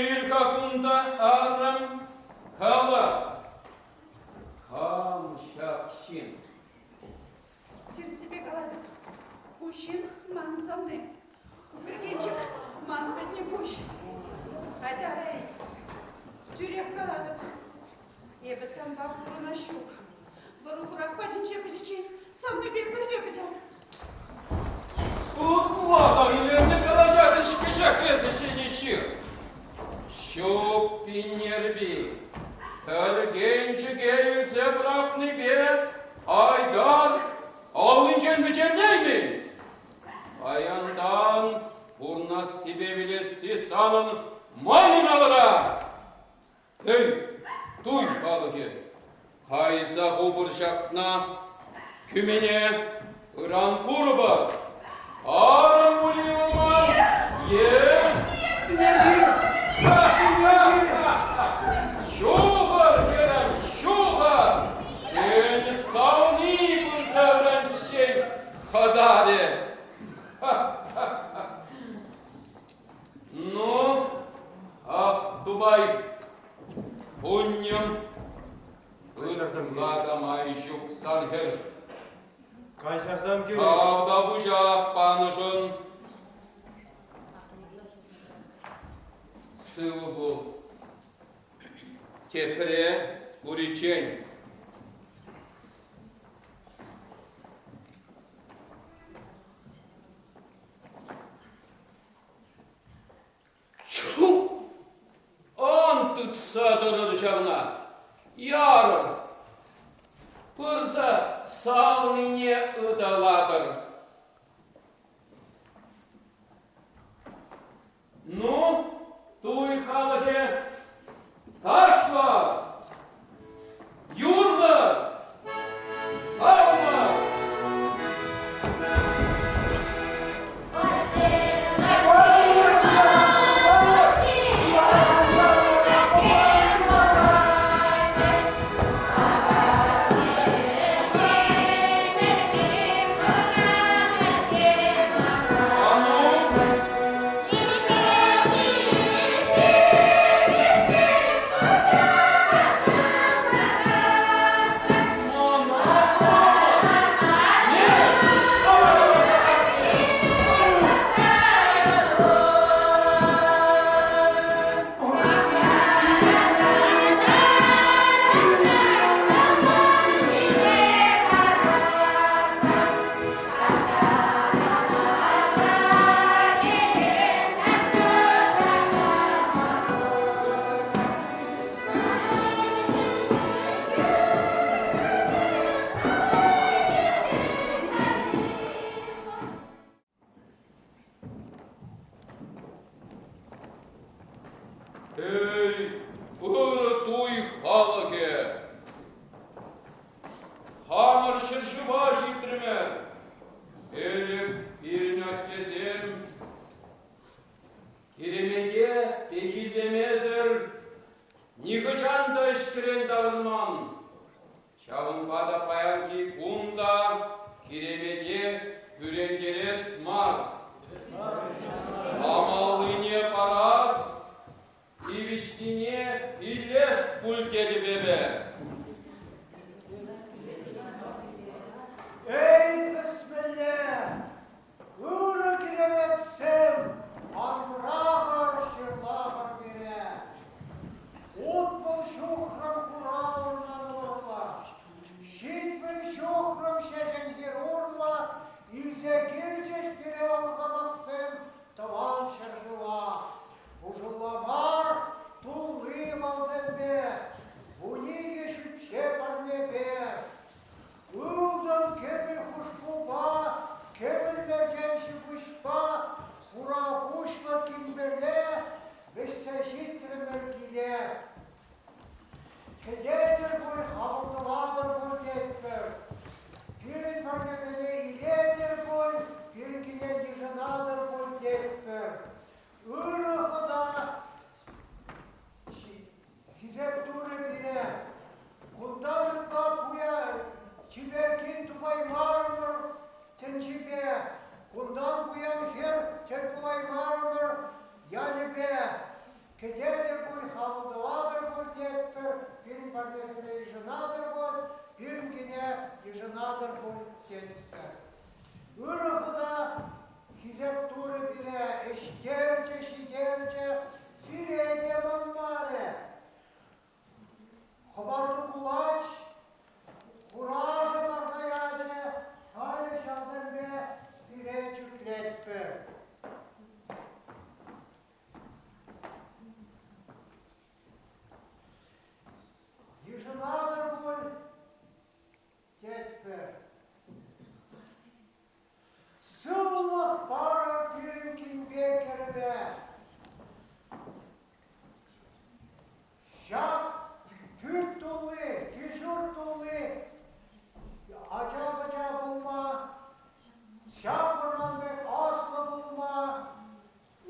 Кил-ха кунта, арӑм, кала, кам ҫак ҫын? Тӗрӗссипе калатӑп, ку ҫын ман савни. Ку пӗркенчӗк ман пӗтнӗ пуҫ. Айта, тӳрех калатӑп, эпӗ санпа пурӑнас ҫук. Вӑрӑ-хурах патӗнче пӗтиччен савнипе пӗрле пӗтӗм. Ытла та илемлӗ калаҫатӑн-ҫке ҫак эсӗ ҫӗнӗ ҫын. Ҫук, Пинерпи, пӗркенчӗке илсе пӑрахнипе Айдар аллинчен вӗҫернеймӗн. Паянтан пурӑнассипе вилесси санӑн манӑн алӑра. Эй, туй халӑхӗ, кайса хупӑр ҫакна, кӳмене ыран курӑпӑр. Арӑм пулин е... Ҫухӑр, хӗрӗм, ҫухӑр! Тен, савни пырса вӗренччен хӑтарӗ. Ну, ах, Дубай, хуньӑм, ытла та май ҫук сан хӗр. Каҫарсам киле. Тавтапуҫах панӑшӑн. Сывӑ пул. Тепре куриччен. Ҫук! Ан тытса тӑрӑр ҫавна! Ярӑр! Пырса савнине ыталатӑр! Ну, туй халӑхӗ, ташлӑр! Юрлӑр! Савӑнӑр! Эй, ырӑ туй халӑхӗ! Хамӑр ҫӗршыва ҫитрӗмӗр. Ӗлӗк пирӗн аттесем Киремете пехиллемесӗр нихӑҫан та ӗҫкӗрен таврӑнман. Ҫавӑнпа та паянхи кун та Киремете кӳрентерес мар. Памаллине парас, тивӗҫнине илес пуль тетӗп эпӗ. Эй, пӗсмелле! Ырӑ киреметсем, ан пӑрахӑр, ҫырлахӑр пире. 60 ҫухрӑм хура вӑрман урлӑ, 70 ҫухрӑм ҫеҫенхир урлӑ илсе килчӗҫ пире урхамахсем тӑван ҫӗршыва. Пушӑлла мар, тулли лавсемпе. 12. хапӑл тӑватӑр пуль тетпӗр, пирӗн парнесене йышӑнатӑр пуль, пирӗн кине йышӑнатӑр пуль тетпӗр. Ырӑ хута хисеп турӗ пире, ӗҫтерчӗ, ҫитерчӗ, сире те манмарӗ. Хӑпарту кулач, хурашӗ парса ячӗ, халӗ ҫавсемпе сире чӳклетпӗр. Йышӑнатӑр пуль тетпӗр. Сывлӑх парӑр пирӗн кинпе кӗрӗве. Ҫак пӳрт тулли, кил-ҫурт тулли ача-пӑча пулма, ҫак вӑрман пек аслӑ пулма,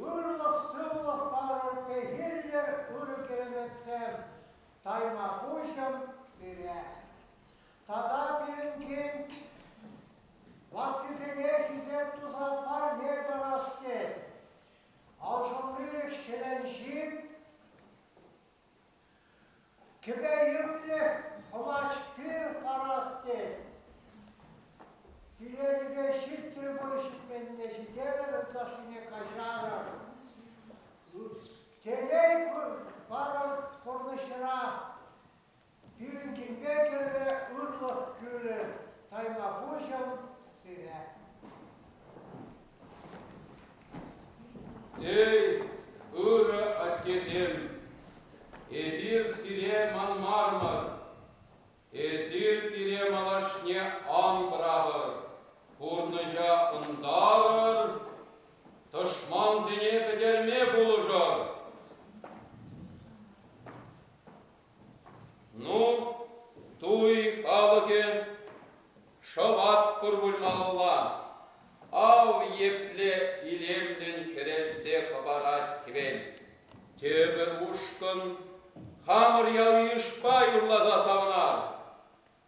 ырлӑх-сывлӑх парӑр пехиллӗр ырӑ киреметсем, тайма пуҫӑм сире. Тата пирӗн кин ваттисене хисеп туса парне парас тет. Алшӑллилӗх ҫӗлен ҫип, кӗпе-йӗмлӗх хӑлач пир парас тет. Силенипе ҫитрӗ пуль ҫитменне ҫитерӗр, ытлашшине каҫарӑр. Телей парӑр пурнӑҫра, пирӗн килпе кӗрре ырлӑх кӳрӗр, тайма пуҫӑм сире. Эй, ырӑ аттесем, эпир сире манмарӑмӑр. Эсир пире малашне ан пӑрахӑр, пурнӑҫа ӑнтарӑр, тӑшмансене пӗтерме пулӑшӑр. Ну, туй халӑхӗ шӑватпӑр пуль малалла. Ав епле илемлӗн хӗрелсе хӑпарать хӗвел. Тепӗр ушкӑн хамӑр ял-йышпа юрласа савӑнар.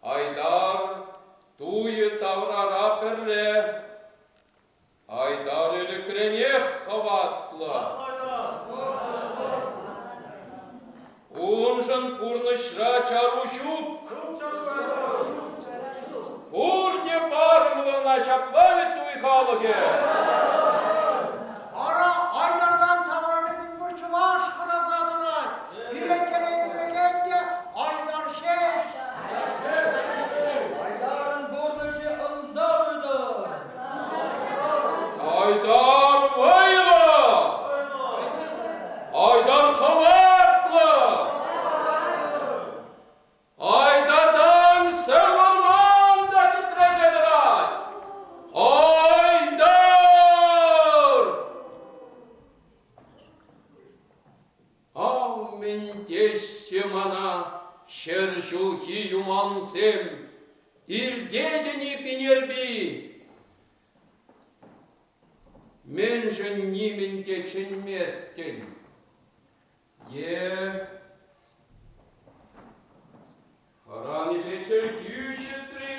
Айтар туйӗ таврара пӗрле. Айтар ӗлӗкренех хӑватлӑ. Уншӑн пурнӑҫра чару ҫук. Пурте парӑмлӑ ӑна ҫапла вӗт туй халӑхӗ. Ара, Айтартан таврари мӗнпур чӑваш хӑраса тӑрать. Пире телей кӳрекен те Айтар ҫеҫ. Айтарӑн пурнӑҫӗ ӑнса пытӑр. Айтар вӑйлӑ! Айтар хӑватлӑ! Айтартан сӗм вӑрман та чӗтресе тӑрать! Айтар! Ав мӗн теҫҫӗ мана ҫӗр ҫулхи юмансем, Илтетӗн-и, Пинерпи? Мӗншӗн нимӗн те чӗнместӗн? Е хӑранипе чӗлхӳ ҫӗтри?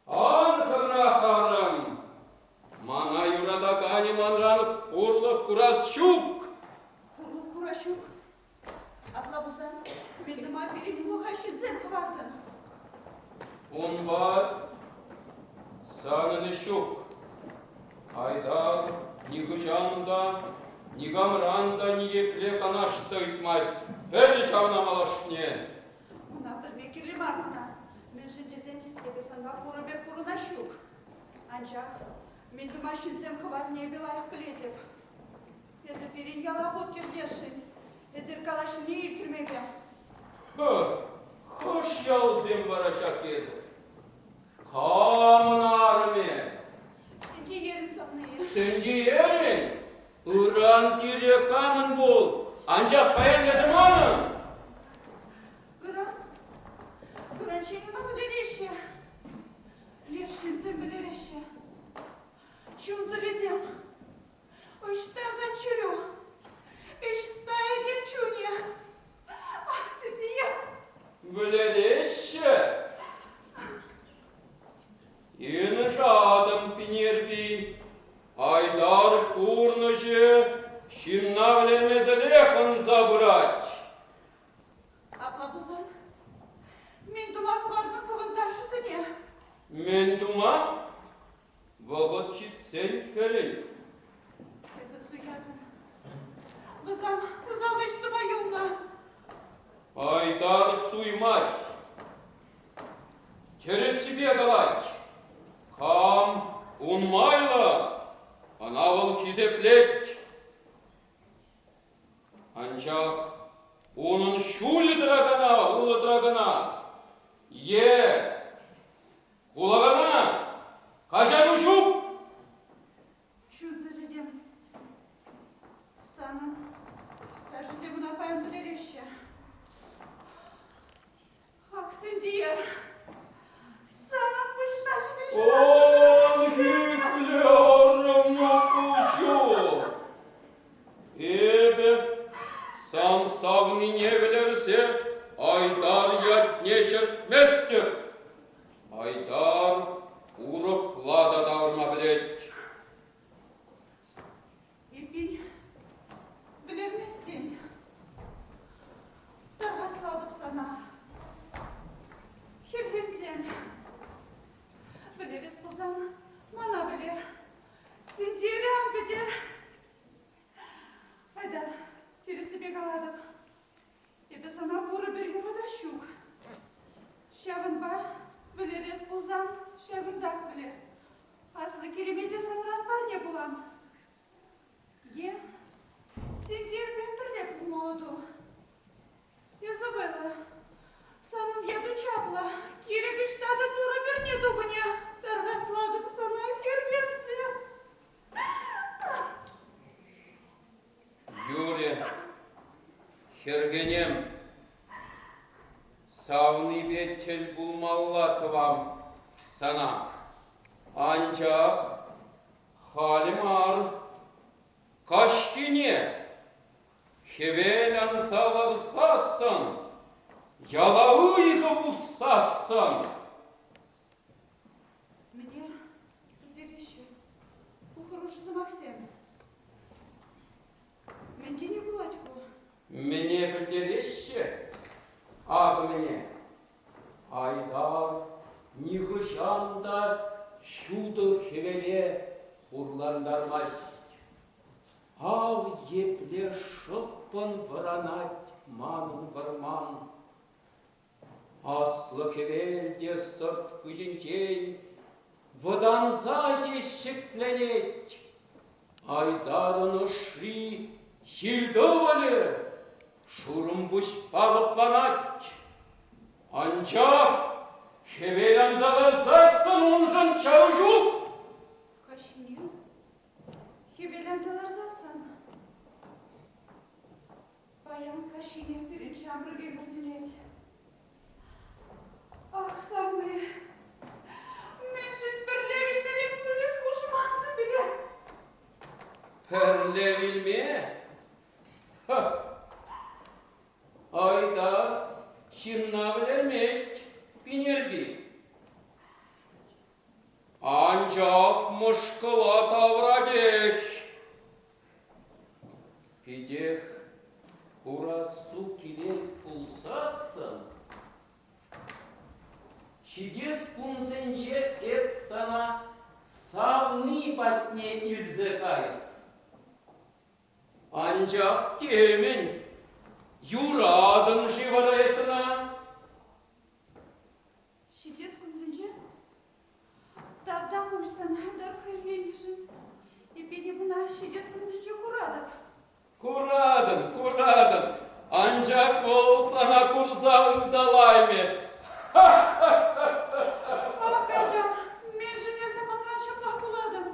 Ан хӑра, арӑм! Мана юратаканӗ манран хурлӑх курас ҫук! Хурлӑх курас ҫук. Апла пулсан, пӳлтӑма пирӗн улӑха ҫынсем хӑвартӑн. Унпа санӑн ӗҫ ҫук. Айтар нихӑҫан та, никамран та ниепле канаш та ыйтмасть. Пӗл ҫавна малашне. Куна пӗлме кирлӗ мар мана. Мӗншӗн тесен эпӗ санпа пурӑ пек пурӑнас ҫук. Анчах мӗн тума ҫынсем хӑварни эпӗ лайӑх пӗлетӗп. Эсӗ пирӗн яла вут тӗртесшӗн. Эсир калаҫнине илтрӗм эпӗ. Хӑш ялсем вара ҫак эсӗ? Камӑн арӑмӗ? Сентиерӗн савнийӗ. Сентиерӗн? Ыран киле камӑн пул, анчах паян эсӗ манӑн. Ыран, ыранччен ӑна вӗлереҫҫӗ. Леш ҫынсем вӗлереҫҫӗ. Чунсӑр этем. Ӑҫта сан чӗрӳ? Ӑҫта этем чунӗ? Ах, Сентие! Вӗлереҫҫӗ. Йынӑшатӑн, Пинерпи. Айтар пурнӑҫӗ ҫынна вӗлермесӗрех ӑнса. Айтар суймасть. Тӗрӗссипе калать. Кам ун майлӑ, ӑна вӑл хисеплет. Анчах унӑн ҫулӗ тӑракана, урлӑ тӑракана е вулакана каҫару ҫук. Чунсӑр этем, санӑн ташӑсем ӑна паян вӗлереҫҫӗ. Ах, Сентиер, санӑн пуҫна Он хӳхлӗ арӑму куҫу. Эпӗ сан савнине вӗлерсе Айтар ятне ҫӗртместӗп. Айтар урӑхла та тавӑрма пӗлет. Эппин, вӗлерместӗн. Тархаслатӑп сана. Хӗрхенсем. Вӗлерес пулсан мана вӗлер. Сентире ан пӗтер. Айдар, тӗрӗссипе калатӑп. Эпӗ сана пурӗпӗр юратас ҫук. Ҫавӑнпа вӗлерес пулсан ҫакӑнтах вӗлер. Аслӑ киремете санран парне пулам. Е Сентиерпе пӗрле пулмалла ту. Эсӗ вӑйлӑ. Санӑн яту чаплӑ. Кирек ӑҫта та Турӑ пӳрне тупӑнӗ. Тархаслатӑп сана хӗрхенсе. Юрӗ, хӗрхенем, савнипе тӗл пулмалла тӑвам сана. Анчах халӗ мар, каҫхине хӗвел анса ларсассӑн, яла ыйхӑ пуссассӑн. Мӗне пӗлтереҫҫӗ ку хӑрушӑ сӑмахсем? Мӗн тени пулать ку? Мӗне пӗлтереҫҫӗ? Акӑ мӗне. Айтар нихӑҫан та ҫутӑ хӗвеле хурлантармасть. Ав епле шӑппӑн вӑранать манӑн вӑрман. Аслӑ хӗвел те сӑрт хыҫӗнчен вӑтанса ҫеҫ ҫӗкленет. Айтарӑн ӑшши ҫил-тӑвӑлӗ шурӑмпуҫпа лӑпланать. Анчах хӗвел анса ларсассӑн уншӑн чару ҫук. Каҫхине хӗвел анса ларсассӑн Паян каҫхине пирӗн ҫамрӑк ӗмӗр сӳнет. Ах, савни, мӗншӗн пӗрле вилмелле пулӗ хушман-ши пире? Пӗрле вилме? Ха! Айта, ҫынна вӗлермест Пинерпи. Анчах мӑшкӑла тавӑратех. Питех курассу килет пулсассӑн, ҫитес кунсенче эп сана савни патне илсе кайӑп. Анчах темӗн, юратӑн-ши вара эс ӑна? Ҫитес кунсенче тавтапуҫ сана тӑр хӗрхеннӗшӗн. Эппин эп ӑна ҫитес кунсенче куратӑп. Куратӑн, куратӑн, анчах вӑл сана курса ыталаймӗ. Ах, Айтар, мӗншӗн эсӗ манран ҫаплах кулатӑн?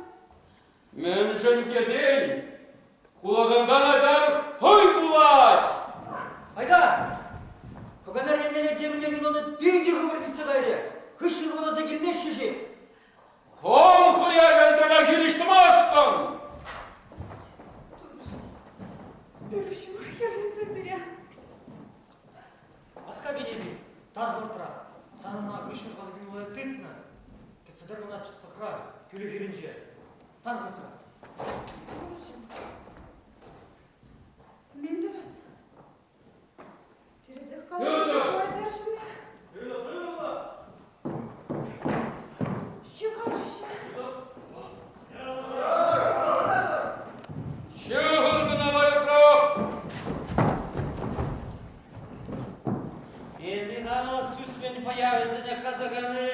Мӗншӗн тесен, кулакантан Айтар хӑй кулать! Айтар! Кӑканар еннелле темӗнле юланӑ питӗ хӑвӑрт иртсе кайрӗ. Хыҫҫӑн хӑваласа килмеҫҫӗ-ши? Кам хӑять Айтара хирӗҫ тӑмашкӑн? Пӳрҫӗм хӗрленсе пире. Васка Пинерпи, тар хӑвӑртрах. Сан ӑна хыҫҫӑн хӑваласа килме тытнӑ. Кӗтсе тӑр мана чӑтлӑхра, кӳлӗ хӗрринче. Тар хӑвӑртрах. Пурҫӑн. Мӗн тӑвас? Тӗрӗсех калаҫу Айтар-ҫке. Ҫывхараҫҫӗ. Ҫыхӑн кӑна лайӑхрах! пӑявӗсене касаканни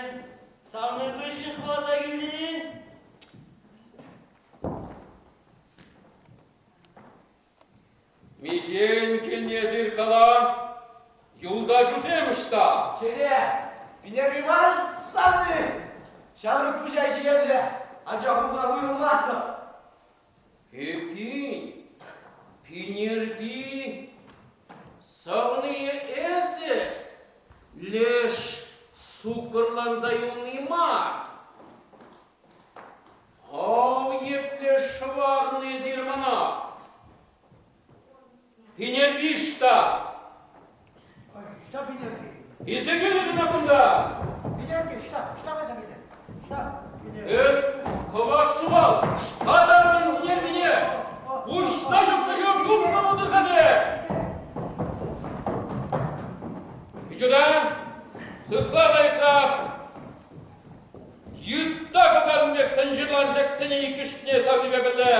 савни хыҫҫӑн хӑваласа килни? Миҫен килнӗ эсир кала? Юлташусем ӑҫта? Чӗре, Пинерпи мар савни! Ҫамрӑк пуҫа ҫиемле, анчах унран уйрӑлмастӑп. Эппин, Пинерпи савнийӗ эсӗ, леш суккӑрланса юлни мар. Ав епле шӑварнӑ эсир мана! Пинерпи ӑҫта? Ӑҫта Пинерпи? Илсе килӗр ӑна кунта! Пинерпи, ӑҫта? Ӑҫта кайса килнӗ? Ӑҫта? Пинерпи. Эс, кӑвак сухал, ӑҫта тартӑн Пинерпине? Пуҫна ҫапса ҫав тупнӑ пултӑр-ха Пичута, сыхла лайӑхрах! Йытта кӑкарнӑ пек сӑнчӑрланчӑксене иккӗшне савнипе пӗрле.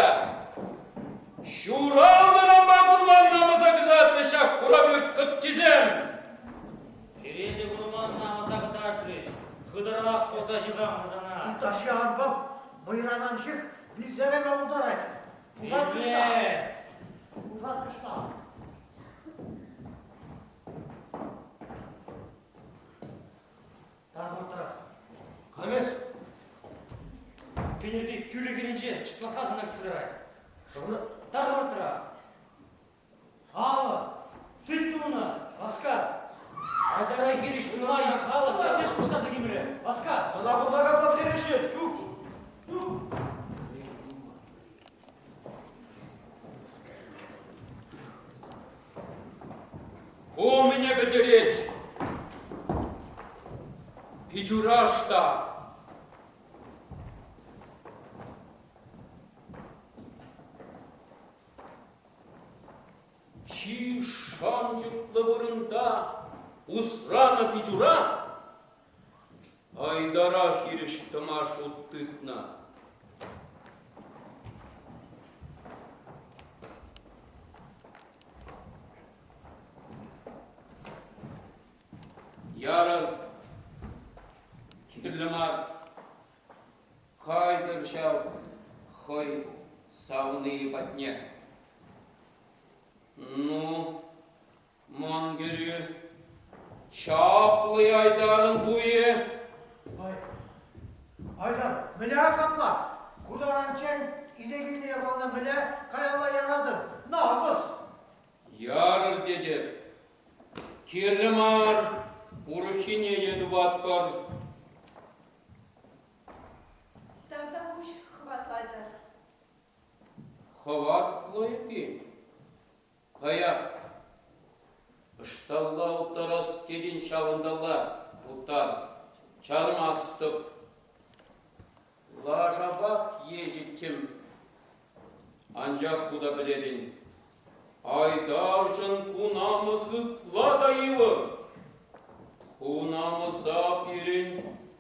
Ҫуралнӑранпа курман намӑса кӑтартрӗҫ ҫак хура пӳрт кӑткисем. Пире те курман намӑса кӑтартрӗҫ. Хытӑрах пӑхса ҫыхам сана. Ытлашши ан пӑх, мӑйран ан ҫых, вилсе кайма пултарать. Пушат кӑштах. Пушат кӑштах. Тар хӑвӑртрах. Кам эс? Пинерпи кӳлӗ хӗрринче чӑтлӑхра сана кӗтсе тӑрать. Сана? Тар хӑвӑртрах. Алӑ, тыт ӑна, васка. Айтара хирӗҫ нумай халӑх ӗҫ пуҫтарса килмерӗ. Васка. Сана хӑвна каласа пӗтереҫҫӗ. Ҫук. Ҫук. Ку мӗне пӗлтерет? Пичураш та. Чи шанчӑклӑ вырӑнта усранӑ Пичура Айдара хирӗҫ тӑма шут тытнӑ. Ярӑр, кирлӗ мар. Кайтӑр ҫав хӑй савнийӗ патне. Ну, ман кӗрӳ, чаплӑ Айдарӑн туйӗ. Ой, Айдар, мӗне капла? Ку таранччен иле килнӗ япалана мӗне каялла яратӑн? Намӑс! Ярӑр тетӗп. Кирлӗ мар, урӑххине те тупатпӑр. Тавтапуҫ, хӑватлӑ Айдар. Хӑватлӑ эппин. Каях. Ӑҫталла уттарас тетӗн ҫавӑнталла уттар. Чармастӑп. Лашапах еҫӗттӗм. Анчах ху та пӗлетӗн, Айтаршӑн ку намӑс ытла та йывӑр. Ку намӑса пирӗн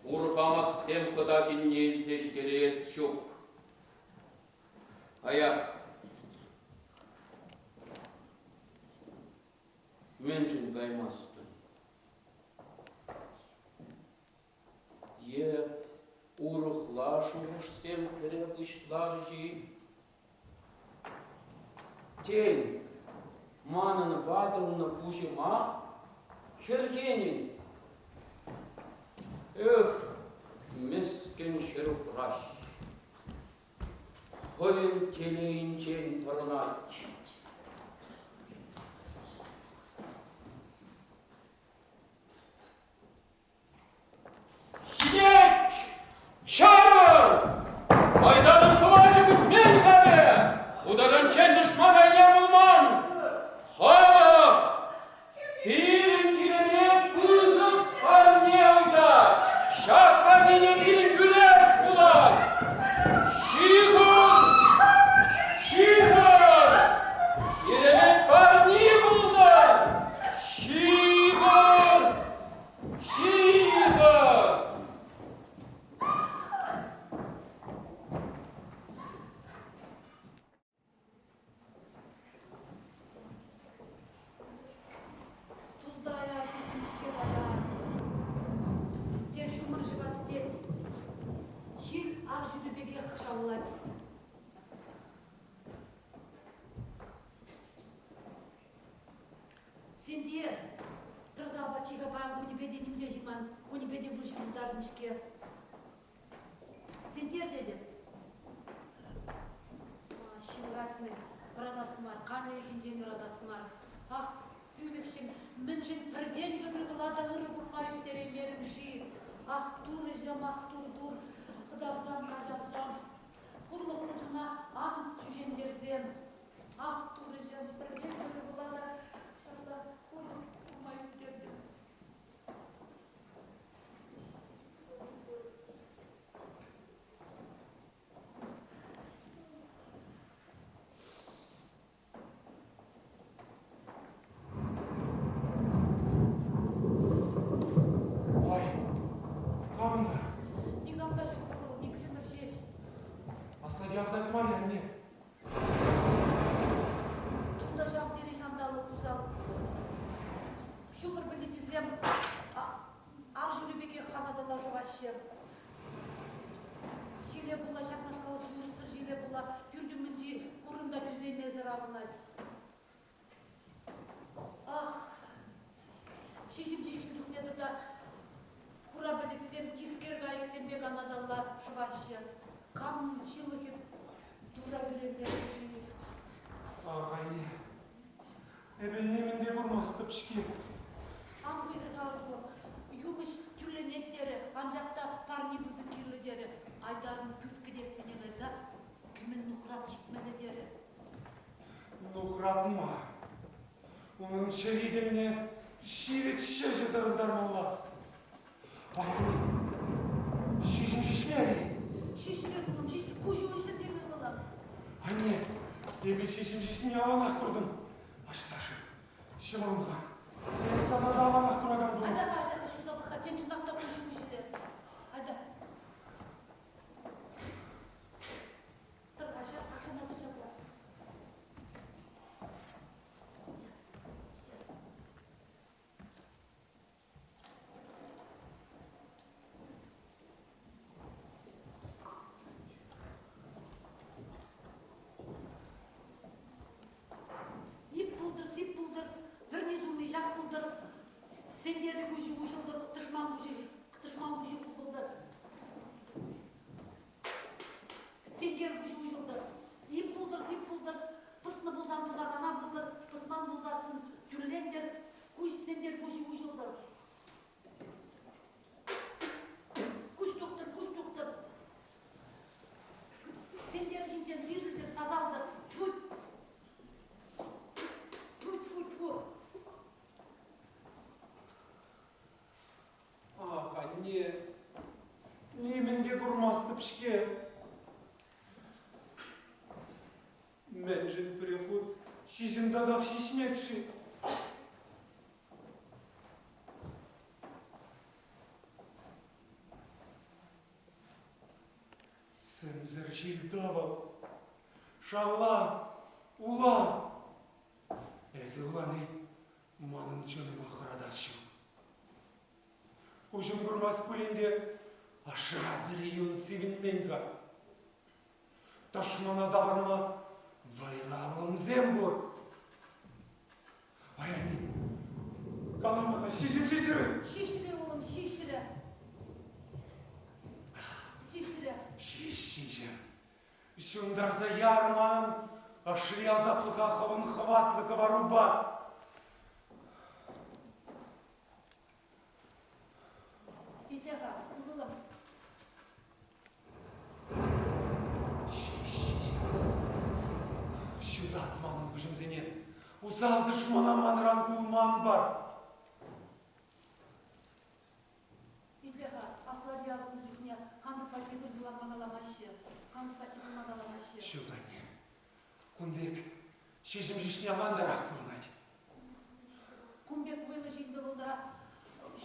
урхамахсем хӑта килне илсе ҫитерес ҫук. Каях. Мӗншӗн каймастӑн? Е урӑхла шухӑшсем кӗре пуҫларӗҫ-и? Тен, манӑн ватӑлнӑ пуҫӑма хӗрхенӗн? Эх, мӗскӗн хӗрупраҫ! Хӑйӗн телейӗнчен пӑрӑнать. Ҫитет! Чарӑр! Айтарӑн хӑвачӗ пӗтмен халӗ! Утаранччен тӑшман айне пулман! Халӑх! Пирӗн киреме пысӑк парне ыйтать! Ҫак парнене пирӗн кӳрес пулать! Ҫыхӑр! Ҫыхӑр! паян кунӗпе те ним те ҫиман, кунӗпе те выҫӑ выртатӑн-ҫке. Сентер тетӗп. Ҫывӑрать-мӗн, вӑратас мар, канлӗхӗнчен юратас мар. Ах, пӳлӗхҫӗм, мӗншӗн пӗртен-пӗр ывӑла та ырӑ курма ӳстереймерӗм-ши? Ах, турӑҫӑм, ах, тур-тур, хӑтарсам, каҫарсам. Хурлӑхлӑ чуна ан ҫӳҫентерсем. Ах, турӑҫӑм, пӗртен-пӗр ывӑла та ҫапла хурлӑх курма ӳстертӗм. Ой, кам унта? Никам та ҫук ывӑлӑм, иксӗмӗр ҫеҫ. Аслати автать мар-и, анне? Тунта ҫав тери ҫанталӑк усал. Ҫумӑр пӗлӗтӗсем ар ҫулӗ пекех ханаталла шӑваҫҫӗ. Ҫиле пула ҫакнашкал юрӑхсӑр ҫиле пула пӳрт умӗнчи хурӑн та тӳсеймесӗр авӑнать. Ах, ҫиҫӗм ҫиҫнӗ чухне тата хура пӗлӗтсем тискер кайӑксем пек анаталла шӑваҫҫӗ. Кам ҫылӑхӗ Турра кӳрентернӗ-ши? Ах, анне, эпӗ нимӗн те курмастӑп-ҫке. Ан хуйхӑр-ха, ывӑлӑм, юмӑҫ тӳрленет терӗ, анчах та парни пысӑк кирлӗ терӗ. Айтарӑн пӳрт кӗтессине кайса кӗмӗл нухрат ҫитмелле терӗ. Нухрат мар. Унӑн чӗри тӗлне ҫивӗч ҫӗҫӗ тӑрӑнтармалла. Паян ҫиҫӗм ҫиҫмерӗ. Ҫиҫрӗ, ывӑлӑм, ҫиҫрӗ. Куҫу уҫӑ терӗ ывӑлӑм. Анне, эпӗ ҫиҫӗм ҫиҫнине аванах куртӑм. Ӑҫта-ши? Ҫӑмӑл-ха. Эс сана та аванах куракан пулӑн. Айта-ха, айта-ха, ҫуса пӑх-ха. Тен, чӑнах та куҫу уҫӑлӗ. Айта. Тӑр-ха, акҫана тӑр ҫапла. Сейчас, сейчас. Ип пултӑр, сип пултӑр, вӗрни сунни ҫак пултӑр, сенкерлӗ куҫӗ уҫӑлтӑр, тӑшман куҫӗ, тӑшман куҫӗ хупӑлтӑр. Сенкер куҫӗ уҫӑлтӑр. Ип пултӑр, сип пултӑр, пӑснӑ пулсан пӑсакана пултӑр, пӑсман пулсассӑн тӳрлентӗр, куҫ сенкер куҫӗ уҫӑлтӑр. Куҫ тухтӑр, куҫ тухтӑр. Сенкер ҫинчен сирӗлтӗр, тасалтӑр. Тьфу! Тьфу, тьфу, тьфу. Ах, анне, нимӗн те курмастӑп-ҫке. Мӗншӗн пӗрехут ҫиҫӗм татах ҫиҫмест-ши? Сӗмсӗр ҫил-тӑвӑл, шавла, ула. Эсӗ улани манӑн чунӑма хӑратас ҫук. Куҫӑм курмасть пулин те ашра вӗри юн сивӗнмен-ха. Тӑшмана тавӑрма вӑйлӑ авлӑмсем пур. Ай, кала мана, ҫиҫӗм ҫиҫрӗ. Ҫиҫрӗ, улӑм, ҫиҫрӗ. Ҫиҫрӗ. Ҫиҫ, ҫиҫӗм. Ҫунтарса яр манӑн ӑшри асаплӑха хӑвӑн хӑватлӑ кӑварупа. Итле-ха, ывӑлӑм. Ҫутат манӑн куҫӑмсене, усал тӑшмана манран кулман пар. Итле-ха, аслати авӑннӑ чухне кантӑк патне пырса ларма каламаҫҫӗ. Кантӑк патне пыма каламаҫҫӗ. Ҫук, анне, кун пек ҫиҫӗм ҫиҫни авантарах курӑнать. Кун пек вӑйлӑ ҫил тӑвӑлтӑра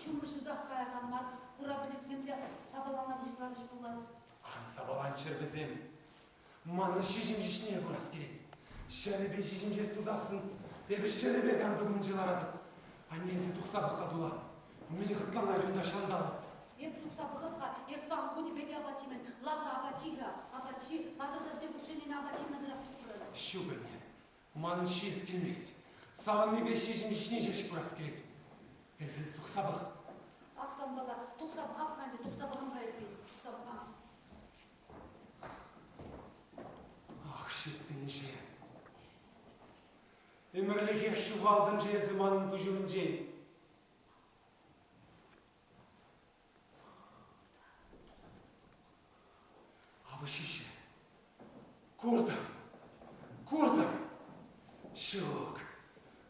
ҫумӑр ҫусах каякан мар, хура пӗлӗтсем те сапалана пуҫларӗҫ пулас. Ан сапаланччӑр вӗсем. Манӑн ҫиҫӗм ҫиҫнине курас килет. Ҫӗрӗпе ҫиҫӗм ҫеҫ тусассӑн эпӗ ҫӗрӗпе кантӑк умӗнче ларатӑп. Анне эсӗ тухса пӑх-ха тула. Мӗн хӑтланать унта ҫанталӑк? Эп тухса пӑхӑп-ха, эс пан кунӗпе те апат ҫимен. Лавса апат ҫи-ха, апат ҫи, пасарта сӗтел хушшине апат ҫимесӗрех тухрӑн. Ҫук, анне, манӑн ҫиес килмест. Савӑннипе ҫиҫӗм ҫиҫни ҫеҫ курас килет. Эсӗ тухса пӑх. Ах, санпала, тухса пӑхап-ха ӗнтӗ, тухса пӑхам-ха эппин, тухса пӑхам. Ах, ҫут тӗнче. Ӗмӗрлӗхех ҫухалтӑн-ши эсӗ манӑн куҫ умӗнчен? Авӑ ҫиҫӗ. Куртӑм. Куртӑм. Ҫук.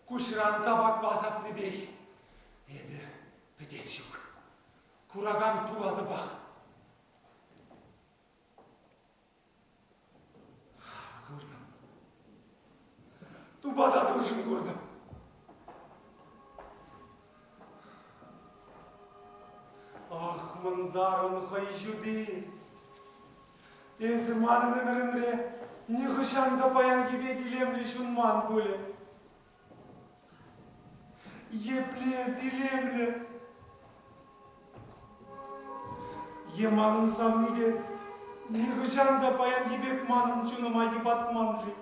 Куҫран табакпа сапнипех эпӗ пӗтес ҫук. Куракан пулатӑпах. Куртӑм. Тупата туршӑн куртӑм. Ах, мӑнтарӑн хӑй ҫути! Эсӗ манӑн ӗмӗрӗмре нихӑҫан та паянхи пек илемлӗ ҫунман пулӗ. Епле эс илемлӗ! Е манӑн савни те нихӑҫан та паянхи пек манӑн чунӑма йӑпатман-ши?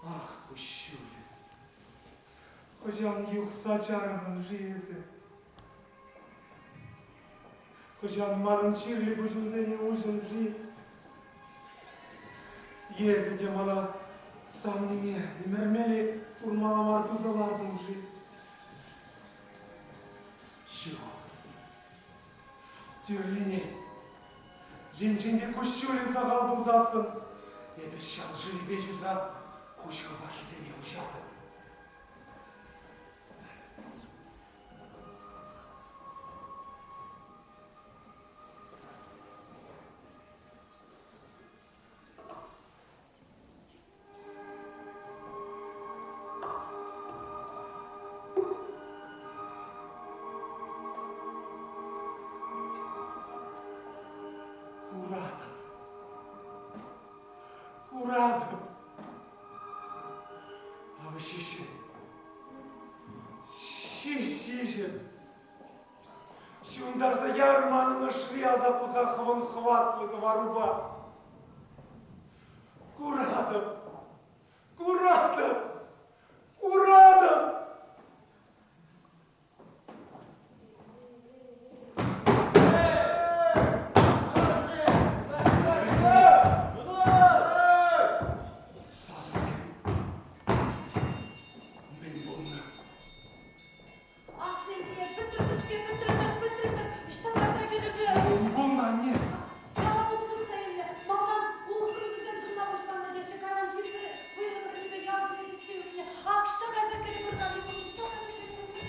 Ах, куҫҫуль! Хӑҫан юхса чарӑнӑн-ши эсӗ? Хӑҫан манӑн чирлӗ куҫӑмсене уҫӑн-ши? Эсӗ те мана савнине ӗмӗрмелле курмалла мар туса лартӑн-ши? Ҫук. Тӳрленет. Енчен те куҫҫулӗ сахал пулсассӑн, эпӗ ҫав шывӗпе ҫуса куҫ хупаххисене уҫатӑп. Куратӑп. Куратӑп. Авӑ ҫиҫӗм. Ҫиҫ, ҫиҫӗм. Ҫунтарса яр манӑн ӑшри асаплӑха хӑвӑн хӑватлӑ кӑварупа. Куратӑп, куратӑп, куратӑп! Сасӑсем мӗн пулнӑ? Ах, Сергей, пӗтрӗмӗшке, пӗтрӗмӗр, пӗтрӗмӗр, ӑҫта кайса кӗрӗпӗр? Мӗн пулнӑ, анне? Яла вут хыпса илнӗ. Малтан улӑх вырӑнӗсем туса пуҫланнӑ теҫҫӗ, кайран ҫил вӑйлӑ вӗрнипе ял ҫине сиксе ӳкнӗ. Ах, ӑҫта кайса кӗрӗпӗр халӗ, ӑҫта кайса кӗрӗпӗр?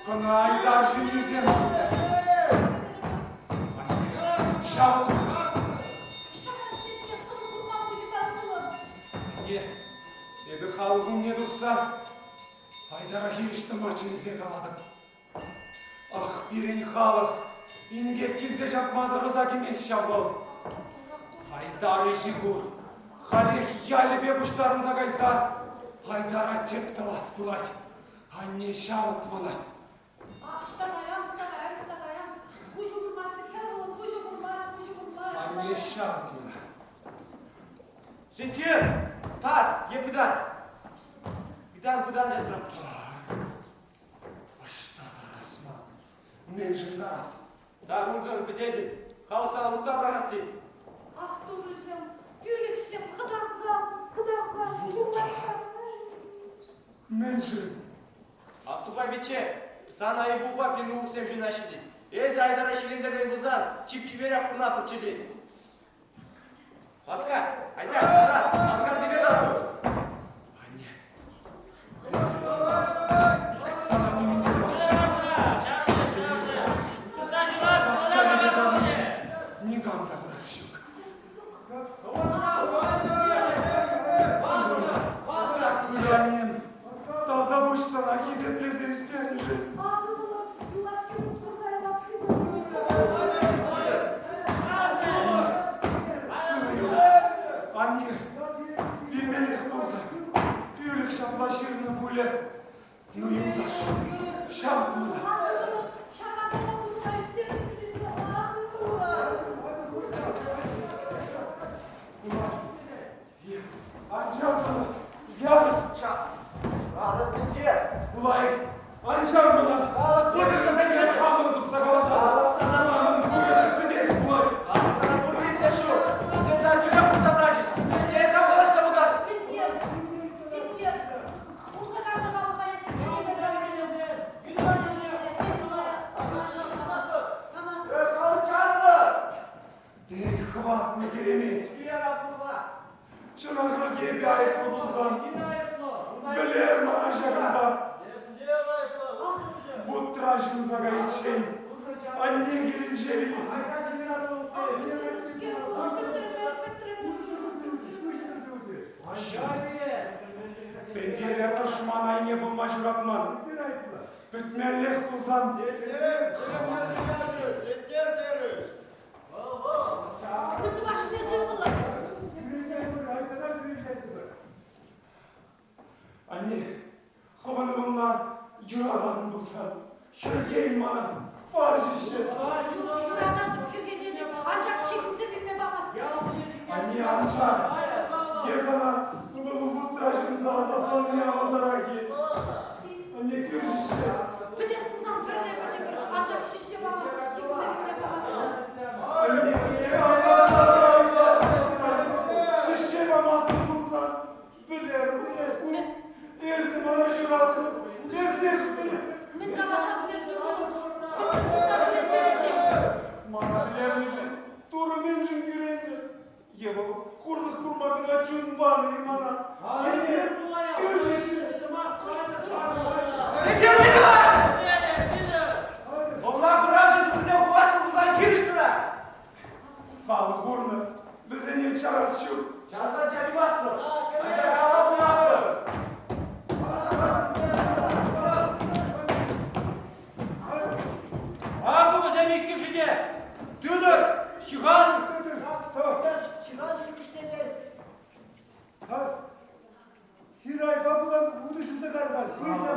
Кӑна Айтар ҫыннисем Анне, ҫав Ӑҫта кайса кӗрӗпӗр? Хӑвӑр курман куҫупа ывӑлӑм. Анне, эпӗ халӑх умне тухса Айтара хирӗҫ тӑма чӗнсе калатӑп. Ах, пирӗн халӑх инкек килсе ҫапмасӑр ӑса кӗмест ҫав вӑл. Айтар ӗҫӗ пур. Халех ялӗпе пуҫтарӑнса кайса Айтара тӗп тӑвас пулать. Анне ҫавӑт мана. Ӑҫта каян, ӑҫта каян, ӑҫта каян? Куҫу курмасть вӗт, хӗр вӑл, куҫу курмасть, куҫу курмасть. Анне ҫавӑт мана. Сентир! Тар! Е пытан! Пытан, пытан сестра. Ӑҫта тарас ман? Мӗншӗн тарас? Тар унсӑрӑн пӗтетӗн. Халӑх сана вутта пӑрахас тет. Ах, турӑҫӑм, тӳлӗхҫӗм, хӑтарсам, хӑтарсам, ҫурлатсам. Мӗншӗн? Аттупа пичче, сан айӑпупа пин улӑхсем ҫунаҫҫӗ тет. Эсӗ Айдара ҫилентермен пулсан, чип-чиперех пурӑнатӑнччӗ тет. Васка, айда, тара, анкартипе тара. Анне, сана нимӗн те тӑвас ҫук. Никам та курас ҫук. Аннем, тавтапуҫ сана хисеплесе ӳстернӗшӗн. Сывӑ юл, анне, вилмеллех пулса, пӳлӗх ҫапла ҫырнӑ пулӗ. Ну, юлташ, ҫав мана. хӑватлӑ киремет. Чӑнахах эпӗ айӑплӑ пулсан, вӗлер мана ҫакӑнта. Вутра ҫунса кайиччен анне килӗнче вил. Сентере тӑшман айне пулма ҫуратман. Пӗтмеллех пулсан Анне, хӑвӑн ывӑлна юрататӑн пулсан, хӗрхен мана, пар ҫӗҫҫе. Юрататӑп, хӗрхенетӗп, анчах чикӗнсе вилме памастӑп. Анне, ан чар. Е сана ывӑлу вутра ҫунса асапланни авантарах-и? Анне, кӳр ҫӗҫҫе. Пӗтес пулсан пӗрле пӗтӗпӗр, анчах ҫӗҫҫе памастӑп, чикӗнсе вилме памастӑп. Анне, ҫӗҫҫе памастӑн пулсан, Вӗлер, эсӗ мана ҫуратнӑ, эсех вӗлер. Мӗн калаҫатӑн эсӗ, ывӑлӑм? Мӗн кунта кӳрентеретӗн? Мана вӗлернӗшӗн Турӑ мӗншӗн кӳреннӗ? Е вӑл хурлӑх курма кӑна чун панӑ-и мана? Анне, кӳршӗ-ши? Сетер Николаевич! Вӑлна хуравҫӑ вырӑнне хурасшӑн пулсан хирӗҫ тӑрать. Халӑх курнӑ, вӗсене чарас ҫук. Чарса чараймастпӑр, анчах алла пымастпӑр. Акӑ вӗсем иккӗшӗ те! Тытӑр! Ҫыхас! Ҫыхас иккӗшне те. Сирайпа пулан утӑ ҫулса карман. Пыҫӑ,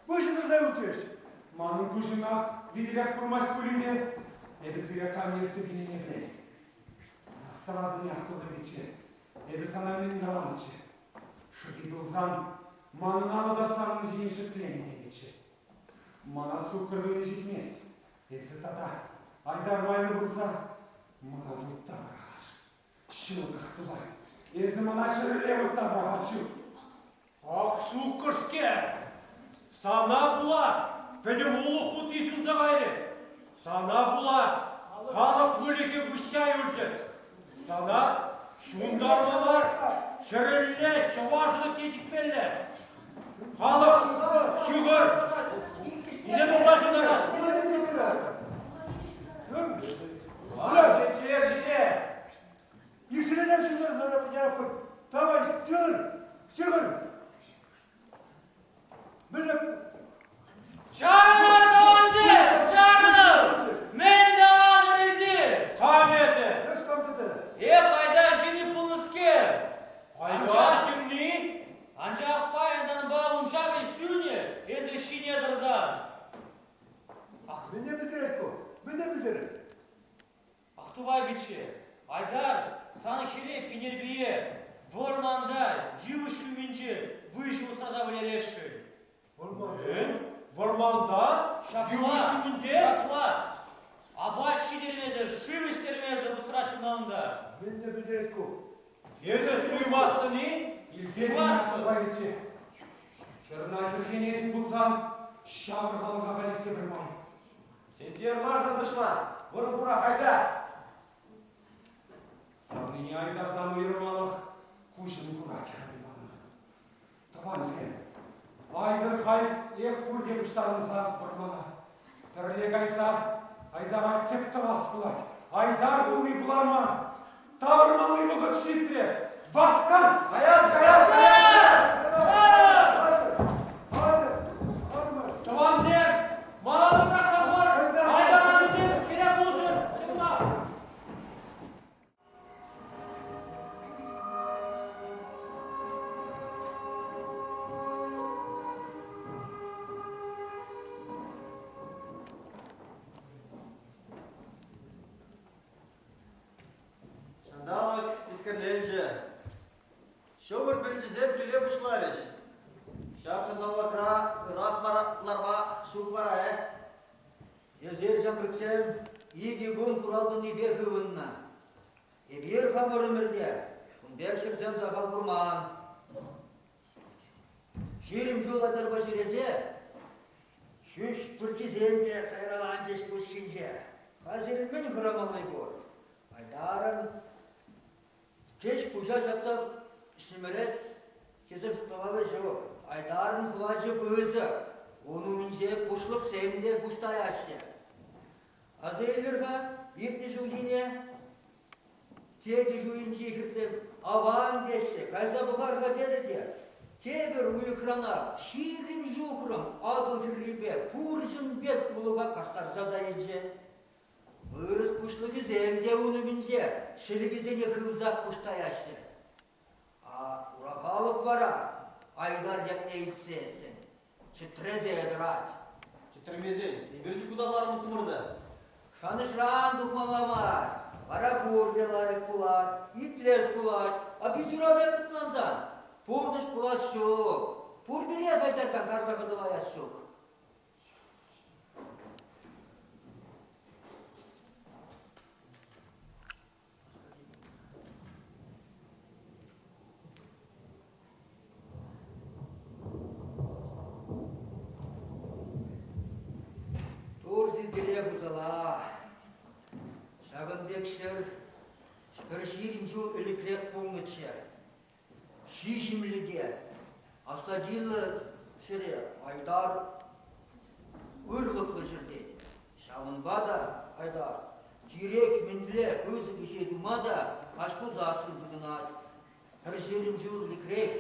пыҫӑ тӑрса юлчӗҫ. Манӑн куҫӑмах витӗрех курмасть пулин те, эпӗ сире кам ертсе килнине пӗлетӗп. Сӑватӑнях тупӑнӗччӗ. Эпӗ сана мӗн каланӑччӗ? Шӑпи пулсан, манӑн алӑ та санӑн ҫине ҫӗкленӗ тенӗччӗ. Мана суккӑр туни ҫитмест. Эсӗ тата Айтар майлӑ пулса мана вутта пӑрахасшӑн. Ҫылӑх тупай. Эсӗ мана чӗрӗлле вутта пӑрахас ҫук. Ах, суккӑрскер! Сана пула пӗтӗм улӑх ути ҫунса кайрӗ. Сана пула халӑх выльӑхӗ выҫса юлчӗ. Сана ҫунтарма мар, чӗрӗлле чӑвашлӑхне чикмелле. Халӑх ҫухӑр! Илсе тухса ҫунтарас! Иксӗлетен ҫунтарса яратпӑр. Давай, ҫыр, ҫыр. Мӗнле Чарӑнӑр, тӑвансем! Чарӑнӑр! Мӗн тӑватӑр эсир? Кам эсӗ? Эс кам тете? Эп Айдар ҫынни пулнӑскер. Айдар ҫынни? Анчах паянтанпа ун чапӗ сӳнӗ, эсӗ ҫине тӑрсан. Мӗне пӗлтерет ку? Мӗне пӗлтерет? Ахтупай пичче, Айдар, сан хӗре Пинерпие вӑрманта йывӑҫ ҫумӗнче выҫӑ усраса вӗлересшӗн. Вӑрман? Вӑрманта? Ҫапла, ҫумӗнче? Ҫапла. Апат ҫитермесӗр, шыв ӗҫтермесӗр усрать ӑна унта. Мӗнле пӗлтерет ку? Эсӗ суймастӑн-и? Суймастӑп. Пичче. Хӗрна хӗрхенетӗн пулсан, ҫавӑр халӑха халех тепӗр май. Сентер мар-ха тӑшман, вӑрӑ-хурах айта! Савнине Айтартан уйӑрмалӑх куҫӑм курать халӗ манӑн. Тӑвансем, айтӑр халь эх пурте пуҫтарӑнса вӑрмана. Пӗрле кайса Айтара тӗп тӑвас пулать. Айтар пулни пулар мар. Тавӑрмалли вӑхӑт ҫитрӗ. Васкас! Каяс, каяс, каяс! Тӑвансем, мана пӑрахса хӑварӑр! Айтар ачисем, хӗре пулӑшӑр! Ҫырма! Ҫанталӑк тискерленчӗ. Ҫумӑр пӗлӗчӗсем киле пуҫларӗҫ. Ҫак ҫанталӑкра ырах ларма ҫук вара, э? Эсир, ҫамрӑксем, икӗ кун хурал тунипе хывӑннӑ. Эпир хамӑр ӗмӗрте кун пек ҫӗрсем сахал курман. 20 ҫул тӑрпа ҫӳресе ҫӳҫ пӗрчисем те сайраланчӗҫ пуҫ ҫинче. Халь сирӗн мӗн хӑрамалли пур? Айтарӑн. Кӗҫ пуҫа ҫапса ҫӗмӗрес тесе шутламалли ҫук. Айтарӑн хӑвачӗ пысӑк. Ун умӗнче пуҫлӑхсем те пуҫ таяҫҫӗ. Аса илӗр-ха иртнӗ ҫулхине Тетӗш уйӗнчи хӗрсем аван теҫҫӗ, кайса пӑхар-ха терӗ те тепӗр уйӑхранах 20 ҫухрӑм Атӑл хӗррипе пурҫӑн пек улӑха кастарса та илчӗ. Вырӑс пуҫлӑхӗсем те ун умӗнче ҫӗлӗкӗсене хывсах пуҫ таяҫҫӗ. А урахалӑх вара Айтар ятне илтсессӗн чӗтресе тӑрать. Чӗтремесен эпир те кунта лармӑттӑмӑр та. Шанӑҫран тухмалла мар. Вара пурте лайӑх пулать, итлес пулать. А пичура пек ытлансан пурнӑҫ пулас ҫук. Пурпӗрех Айтартан тарса хӑтӑлаяс ҫук. Тур сиртӗре усала. Ҫакӑн пек ҫӗр пӗр 20 ҫул ӗлӗкрех пулнӑччӗ. Ҫиҫӗмлӗ те аслатиллӗ ҫӗре Айтар ырлӑхлӑ ҫӗртет. Ҫавӑнпа та Айтар кирек мӗнле пысӑк ӗҫе тума та каҫ пулсассӑн тытӑнать. Пӗр 20 ҫул ӗлӗкрех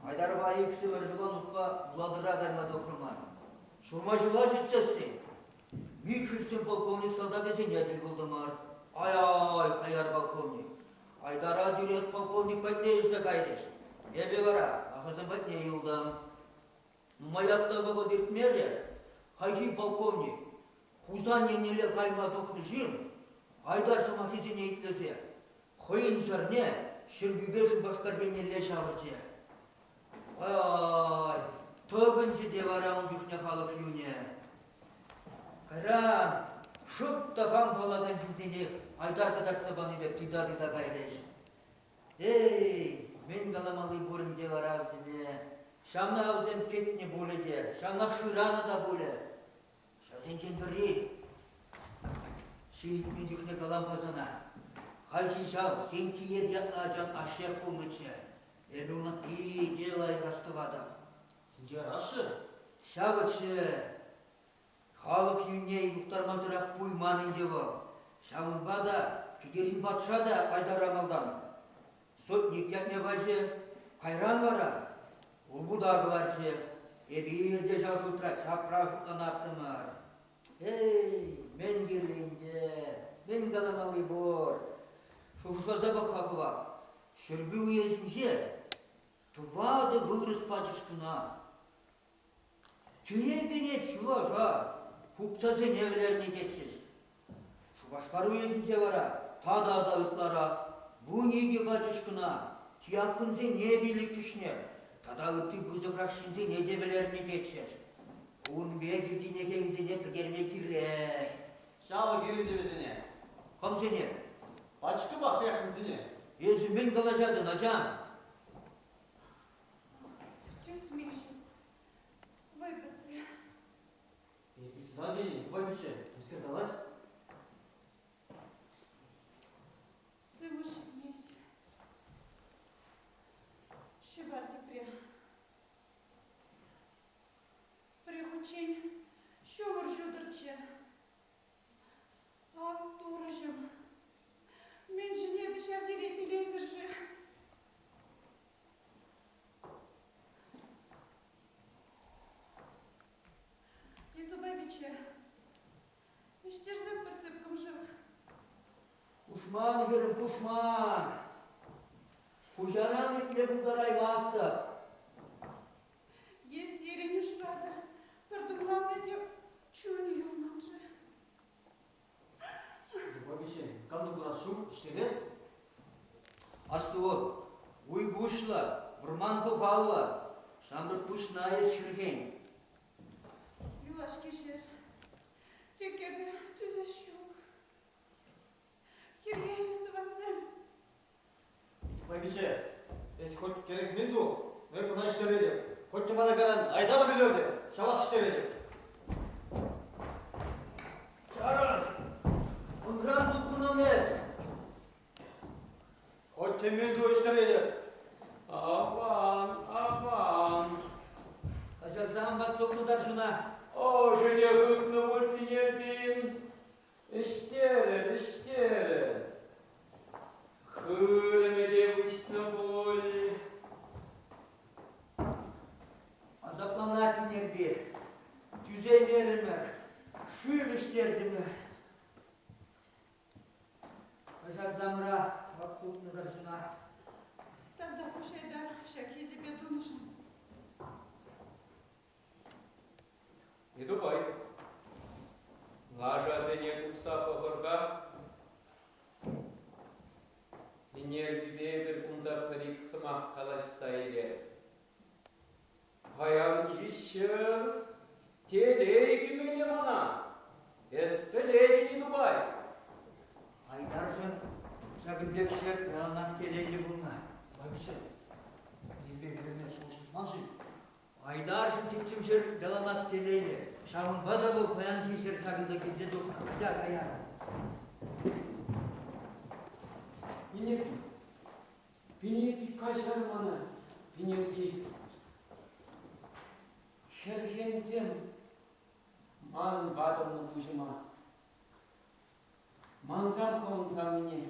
Айтарпа иксӗмӗр юланутпа Улатӑра кайма тухрӑмӑр. Ҫурма ҫула ҫитсессӗн Михельсон полковник салтакӗсене тӗл пултӑмӑр. Ай-ай, хаяр полковник! Айтара тӳрех полковник патне илсе кайрӗҫ. Эпӗ вара лашасем патне юлтӑм. Нумаях та вӑхӑт иртмерӗ, хайхи полковник Хусан еннелле кайма тухнӑ ҫын Айтар сӑмахӗсене итлесе хӑйӗн ҫарне Ҫӗрпӳпе Шупашкар еннелле ҫавӑрчӗ. Ай, тӑкӑнчӗ те вара ун чухне халӑх юнӗ. Кайран шӑп та хам паллакан ҫынсене Айтар кӑтартса панипе тыта-тыта кайрӗҫ. Эй, мӗн каламалли пур ӗнтӗ вара вӗсене. Ҫавна вӗсем кӗтнӗ пулӗ те, ҫавнах шыранӑ та пулӗ. Ҫавсенчен пӗри ҫитнӗ чухне калам-ха сана, хальхи ҫав Сентиер ятлӑ ачан ашшех пулнӑччӗ. Эпӗ ӑна питӗ лайӑх астӑватӑп. Сентиер ашшӗ? Ҫавӑччӗ. Халӑх юнне юхтармасӑрах пуйман ӗнтӗ вӑл. Ҫавӑнпа та Кӗтерин патша та Айтара малтан сотник ятне пачӗ, кайран вара улпута кӑларчӗ. Эпир те ҫав шутра чапра шутланаттӑмӑр. Эй, мӗн кирлӗ ӗнтӗ, мӗн каламалли пур. Шухӑшласа пӑх-ха хӑвах. Ҫӗрпӳ уесӗнче тӑватӑ вырӑс пачӑшкӑна Тӳне-кӗне чӑваша, купцасене вӗлернӗ тетчӗҫ. Шупашкар уесӗнче вара тата та ытларах 12 пачӑшкӑна, тияккӑнсене пилӗккӗшне тата ытти пысӑкрах ҫынсене те вӗлернӗ тетчӗҫ. Ун пек иртӗнекенсене пӗтерме кирлех. Ҫавӑ кирлӗ вӗсене. Камсене? Пачӑшкӑпа хряккӑнсене. Эсӗ мӗн калаҫатӑн, ачам? Тӳсме ҫук. Вӑй пӗтрӗ. Тытан тени, вӑй пӗтчӗ. Мӗскер калать? Сывӑ ҫитмест. Ҫӑвар тепре. Пӗр хутчен ҫумӑр ҫутӑрччӗ. Ах, Турӑҫӑм, мӗншӗн эпӗ ҫав тери телейсӗр-ши? Ютуба пичче, ӗҫтерсем пӗр сыпкӑм шыв. Хушман, хӗрӗм, хушман. Хуҫаран иртме пултараймастӑп. Е сирӗн ӑшра та пӗр тумлам этем чунӗ юлман-ши? Ютуба пичче, кам курас ҫук, ӗҫтерес. Асту, уй пуҫлӑ, вӑрман хӑлхаллӑ, ҫамрӑк пуҫна эс хӗрхен. Юлашки ҫӗр. Тек эпӗ тӳсес ҫук. Хӗрхенӗр тӑвансем. Ютуба пичче, эс хоть керек мӗн ту, но эп ӑна ӗҫтеретӗп. Хоть те мана каран Айдар вӗлертӗр, ҫавах ӗҫтеретӗп. Чарӑн! Унран тухнӑ эс! Хоть. Темме ту ӗҫтеретӗп. Аван, аван. Каҫарсам ватсупнӑ тарҫуна. Ӑшӗне хытнӑ пуль Пинерпин. Ӗҫтерӗр, ӗҫтерӗр. Хырӑмӗ те выҫнӑ пуль. Асапланать Пинерпи. Тӳсеймерӗмӗр, шыв ӗҫтертӗмӗр. Каҫарсамра ватсупнӑ тарҫуна. Тавтапуҫ, Айдар, ҫак хисепе тунӑшӑн. Итупай, лашасене тухса пӑхӑр-ха. Пинерпипе эпир кунта пӗр-ик сӑмах калаҫса илер. Паянхи ҫӗр телей кӳмелле мана. Эс пӗлетӗн-и, Тупай? Айтаршӑн ҫакӑн пек ҫӗр яланах телейлӗ пулнӑ. Вӑйпичче, нимпе вӗренме шухӑш тытман-ши? Айтаршӑн тӗттӗм ҫӗр яланах телейлӗ. Ҫавӑнпа та вӑл паянхи ҫӗр ҫакӑнта килсе тухнӑ. Атя, каяр. Пинерпи, Пинерпи, каҫар мана, Пинерпи. Хӗрхенсем ман ватӑлнӑ пуҫӑма. Мансам хӑвӑн савнине,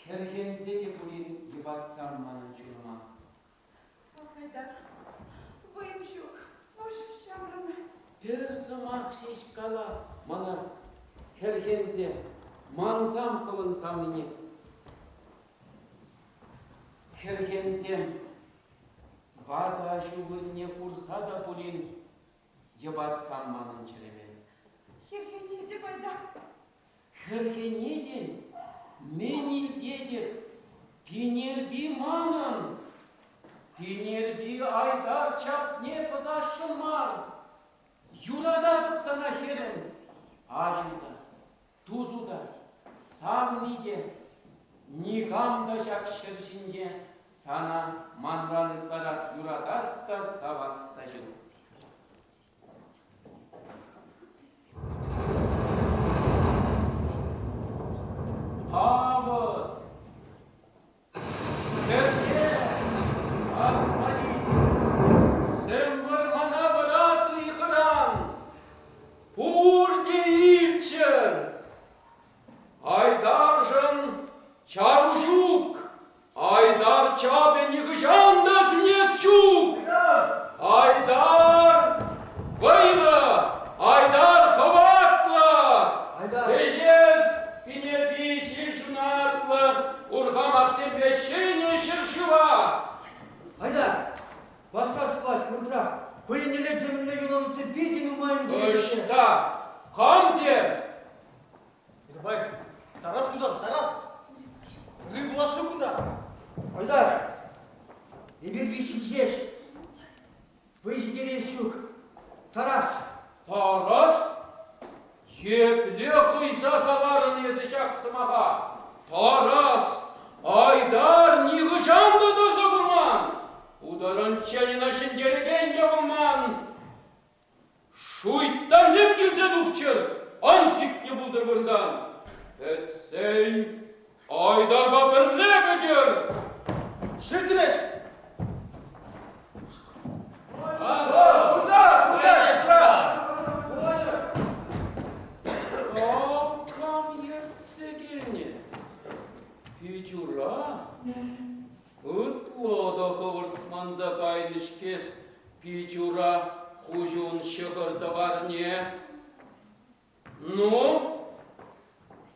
хӗрхенсе те пулин йӑпатсам манӑн чунӑма. Пайтах вӑйӑм ҫук, пуҫӑм ҫаврӑнать. Пӗр сӑмах ҫеҫ кала мана, хӗрхенсе, мансам хӑвӑн савнине. Хӗрхенсем, ватӑ аҫу вырӑнне хурса та пулин йӑпатсам манӑн чӗреме. Хӗрхенетӗп пайтах. Хӗрхенетӗн, мӗн илтетӗп, Пинерпи манӑн. Пинерпи Айтар чапне пӑсасшӑн мар. Юрататӑп сана, хӗрӗм. Аҫу та, тусу та, савни те, никам та ҫак ҫӗр ҫинче сана манран ытларах юратас та савас та ҫук. Тавӑт! Кӗрне, господин! Сӗм вӑрмана вӑрат ыйхӑран! Пурте илччӗр! Айтаршӑн чару ҫук! Айтар чапӗ нихӑҫан та сӳнес ҫук! Айтар вӑйлӑ! Айтар хӑватлӑ! Ӗҫер Пинерпи ҫил ҫунатлӑ урхамахсемпе ҫӗнӗ ҫӗршыва! Айдар, васкас пулать хуртрах. Хӑйӗннелле темӗнле юланутсем питӗ нумайӑн килеҫҫӗ. Ӑҫта? Камсем? Давай, Тарас кунта, Тарас! Ырри пулас ҫук кунта. Айдар, эпир виҫҫӗн ҫеҫ. Вӑй ҫитерес ҫук. Тарас! Тарас? Епле хӑйса каларӑн эсӗ ҫак сӑмаха? Тарас! Айдар нихӑҫан та тӑрса курман! Утаранччен ӑна ҫӗнтерекен те пулман. Шуйттансем килсе тухчӑр, ан сикнӗ пултӑр вырӑнтан. Пӗтсен, Айдарпа пӗрле пӗтӗр! Ҫитрӗҫ! Кунта! Кунта! Сестра! Кам ертсе килнӗ? Пичура? Ытла та хӑвӑрт манса кайнӑ-ҫке Пичура хуҫун ҫӑкӑр-тӑварне. Ну,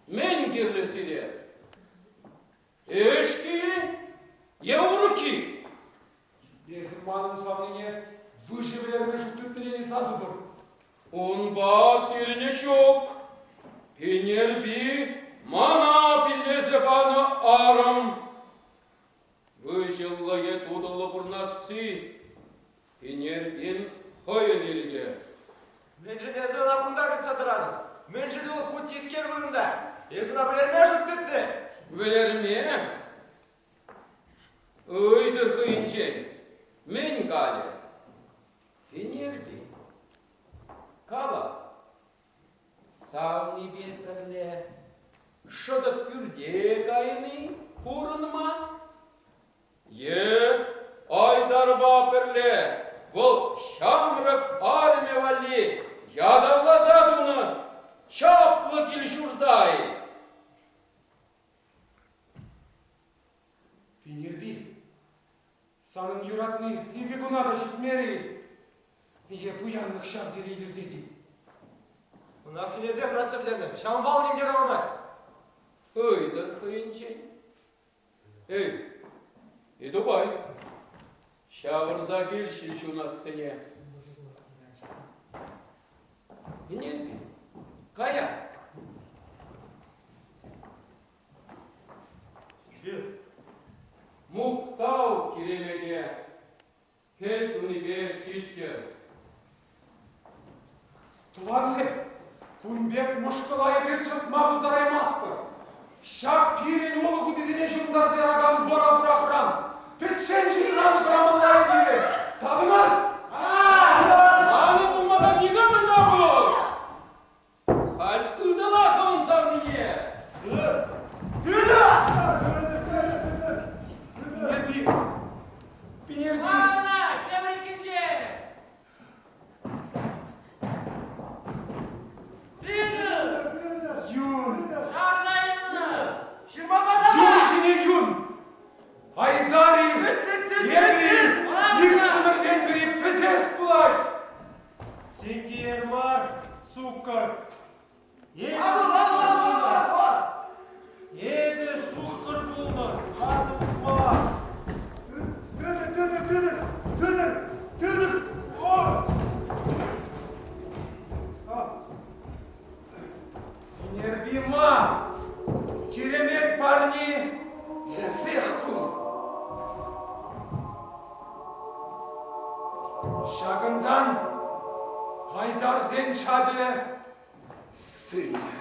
мӗн кирлӗ сире? Ӗҫкӗ-и е урӑххи? Эсӗ манӑн савнине выҫӑ вӗлерме шут тытнӑ тени сасӑ пур. Унпа сирӗн ҫук. Пинерпи мана пиллесе панӑ арӑм. Выҫӑллӑ е тутӑллӑ пурӑнасси Пинерпин хӑйӗн ирӗкӗ. Мӗншӗн эсӗ ӑна кунта тытса тӑратӑн? Мӗншӗн вӑл ку тискер вырӑнта? Эс ӑна вӗлерме шут тытнӑ? Вӗлерме? Ыйтӑр хӑйӗнчен, мӗн калӗ? Пинерпи, кала, савнипе пӗрле шӑтӑк пӳрте кайни? пурӑнма? Е Айтарпа пӗрле вӑл ҫамрӑк арӑмӗ валли ятарласа тунӑ чаплӑ кил-ҫурта-и? Пинерпи, санӑн юратни икӗ куна та ҫитмерӗ-и? Е пуянлӑх ҫав тери илӗртет-и? Ӑна хӗнесе хӑратса пӗтернӗ, ҫавӑнпа вӑл ним те каламасть. Ыйтӑр хӑйӗнчен. Эй, Итупай, ҫавӑрса кил ҫил ҫунатсене. Пинерпи, кая. Мухтав киремете, кӗл тунипе ҫиттӗр. Тӑвансем, кун пек мӑшкӑла эпир чӑтма пултараймастпӑр. Ҫак пирӗн улӑх утисене ҫунтарса яракан вӑрӑ-хурахран, пӗччен ҫынран хӑрамалла пирӗн. Тапӑнас! Манӑн пулмасан никамӑн та пур! Халь ытала хӑвӑн савнине! Пинерпи! Пинерпи! Ана, тепӗр иккӗнче! Петӗр! Юн! Шарса илнӗ! Юн ҫине юн! Айдари! Эпӗ иксӗмӗртен пӗри пӗтес пулать! Синкер мар, суккӑр. Эпӗ суккӑр пулнӑ, хатӑ мар. Тытӑр, тытӑр, тытӑр, тытӑр, тытӑр. Пинерпи мар, киремет парни эсех пул. Ҫакӑнтан Айтарсен чапӗ сӳннӗ.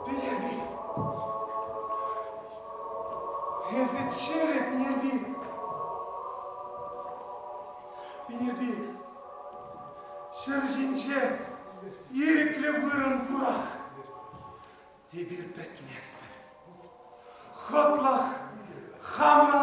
Пинерпи! Эсӗ чӗрӗ, Пинерпи! Пинерпи! Ҫӗр ҫинче ирӗклӗ вырӑн пурах. Эпир пӗтместпӗр. Хӑтлӑх хамӑр.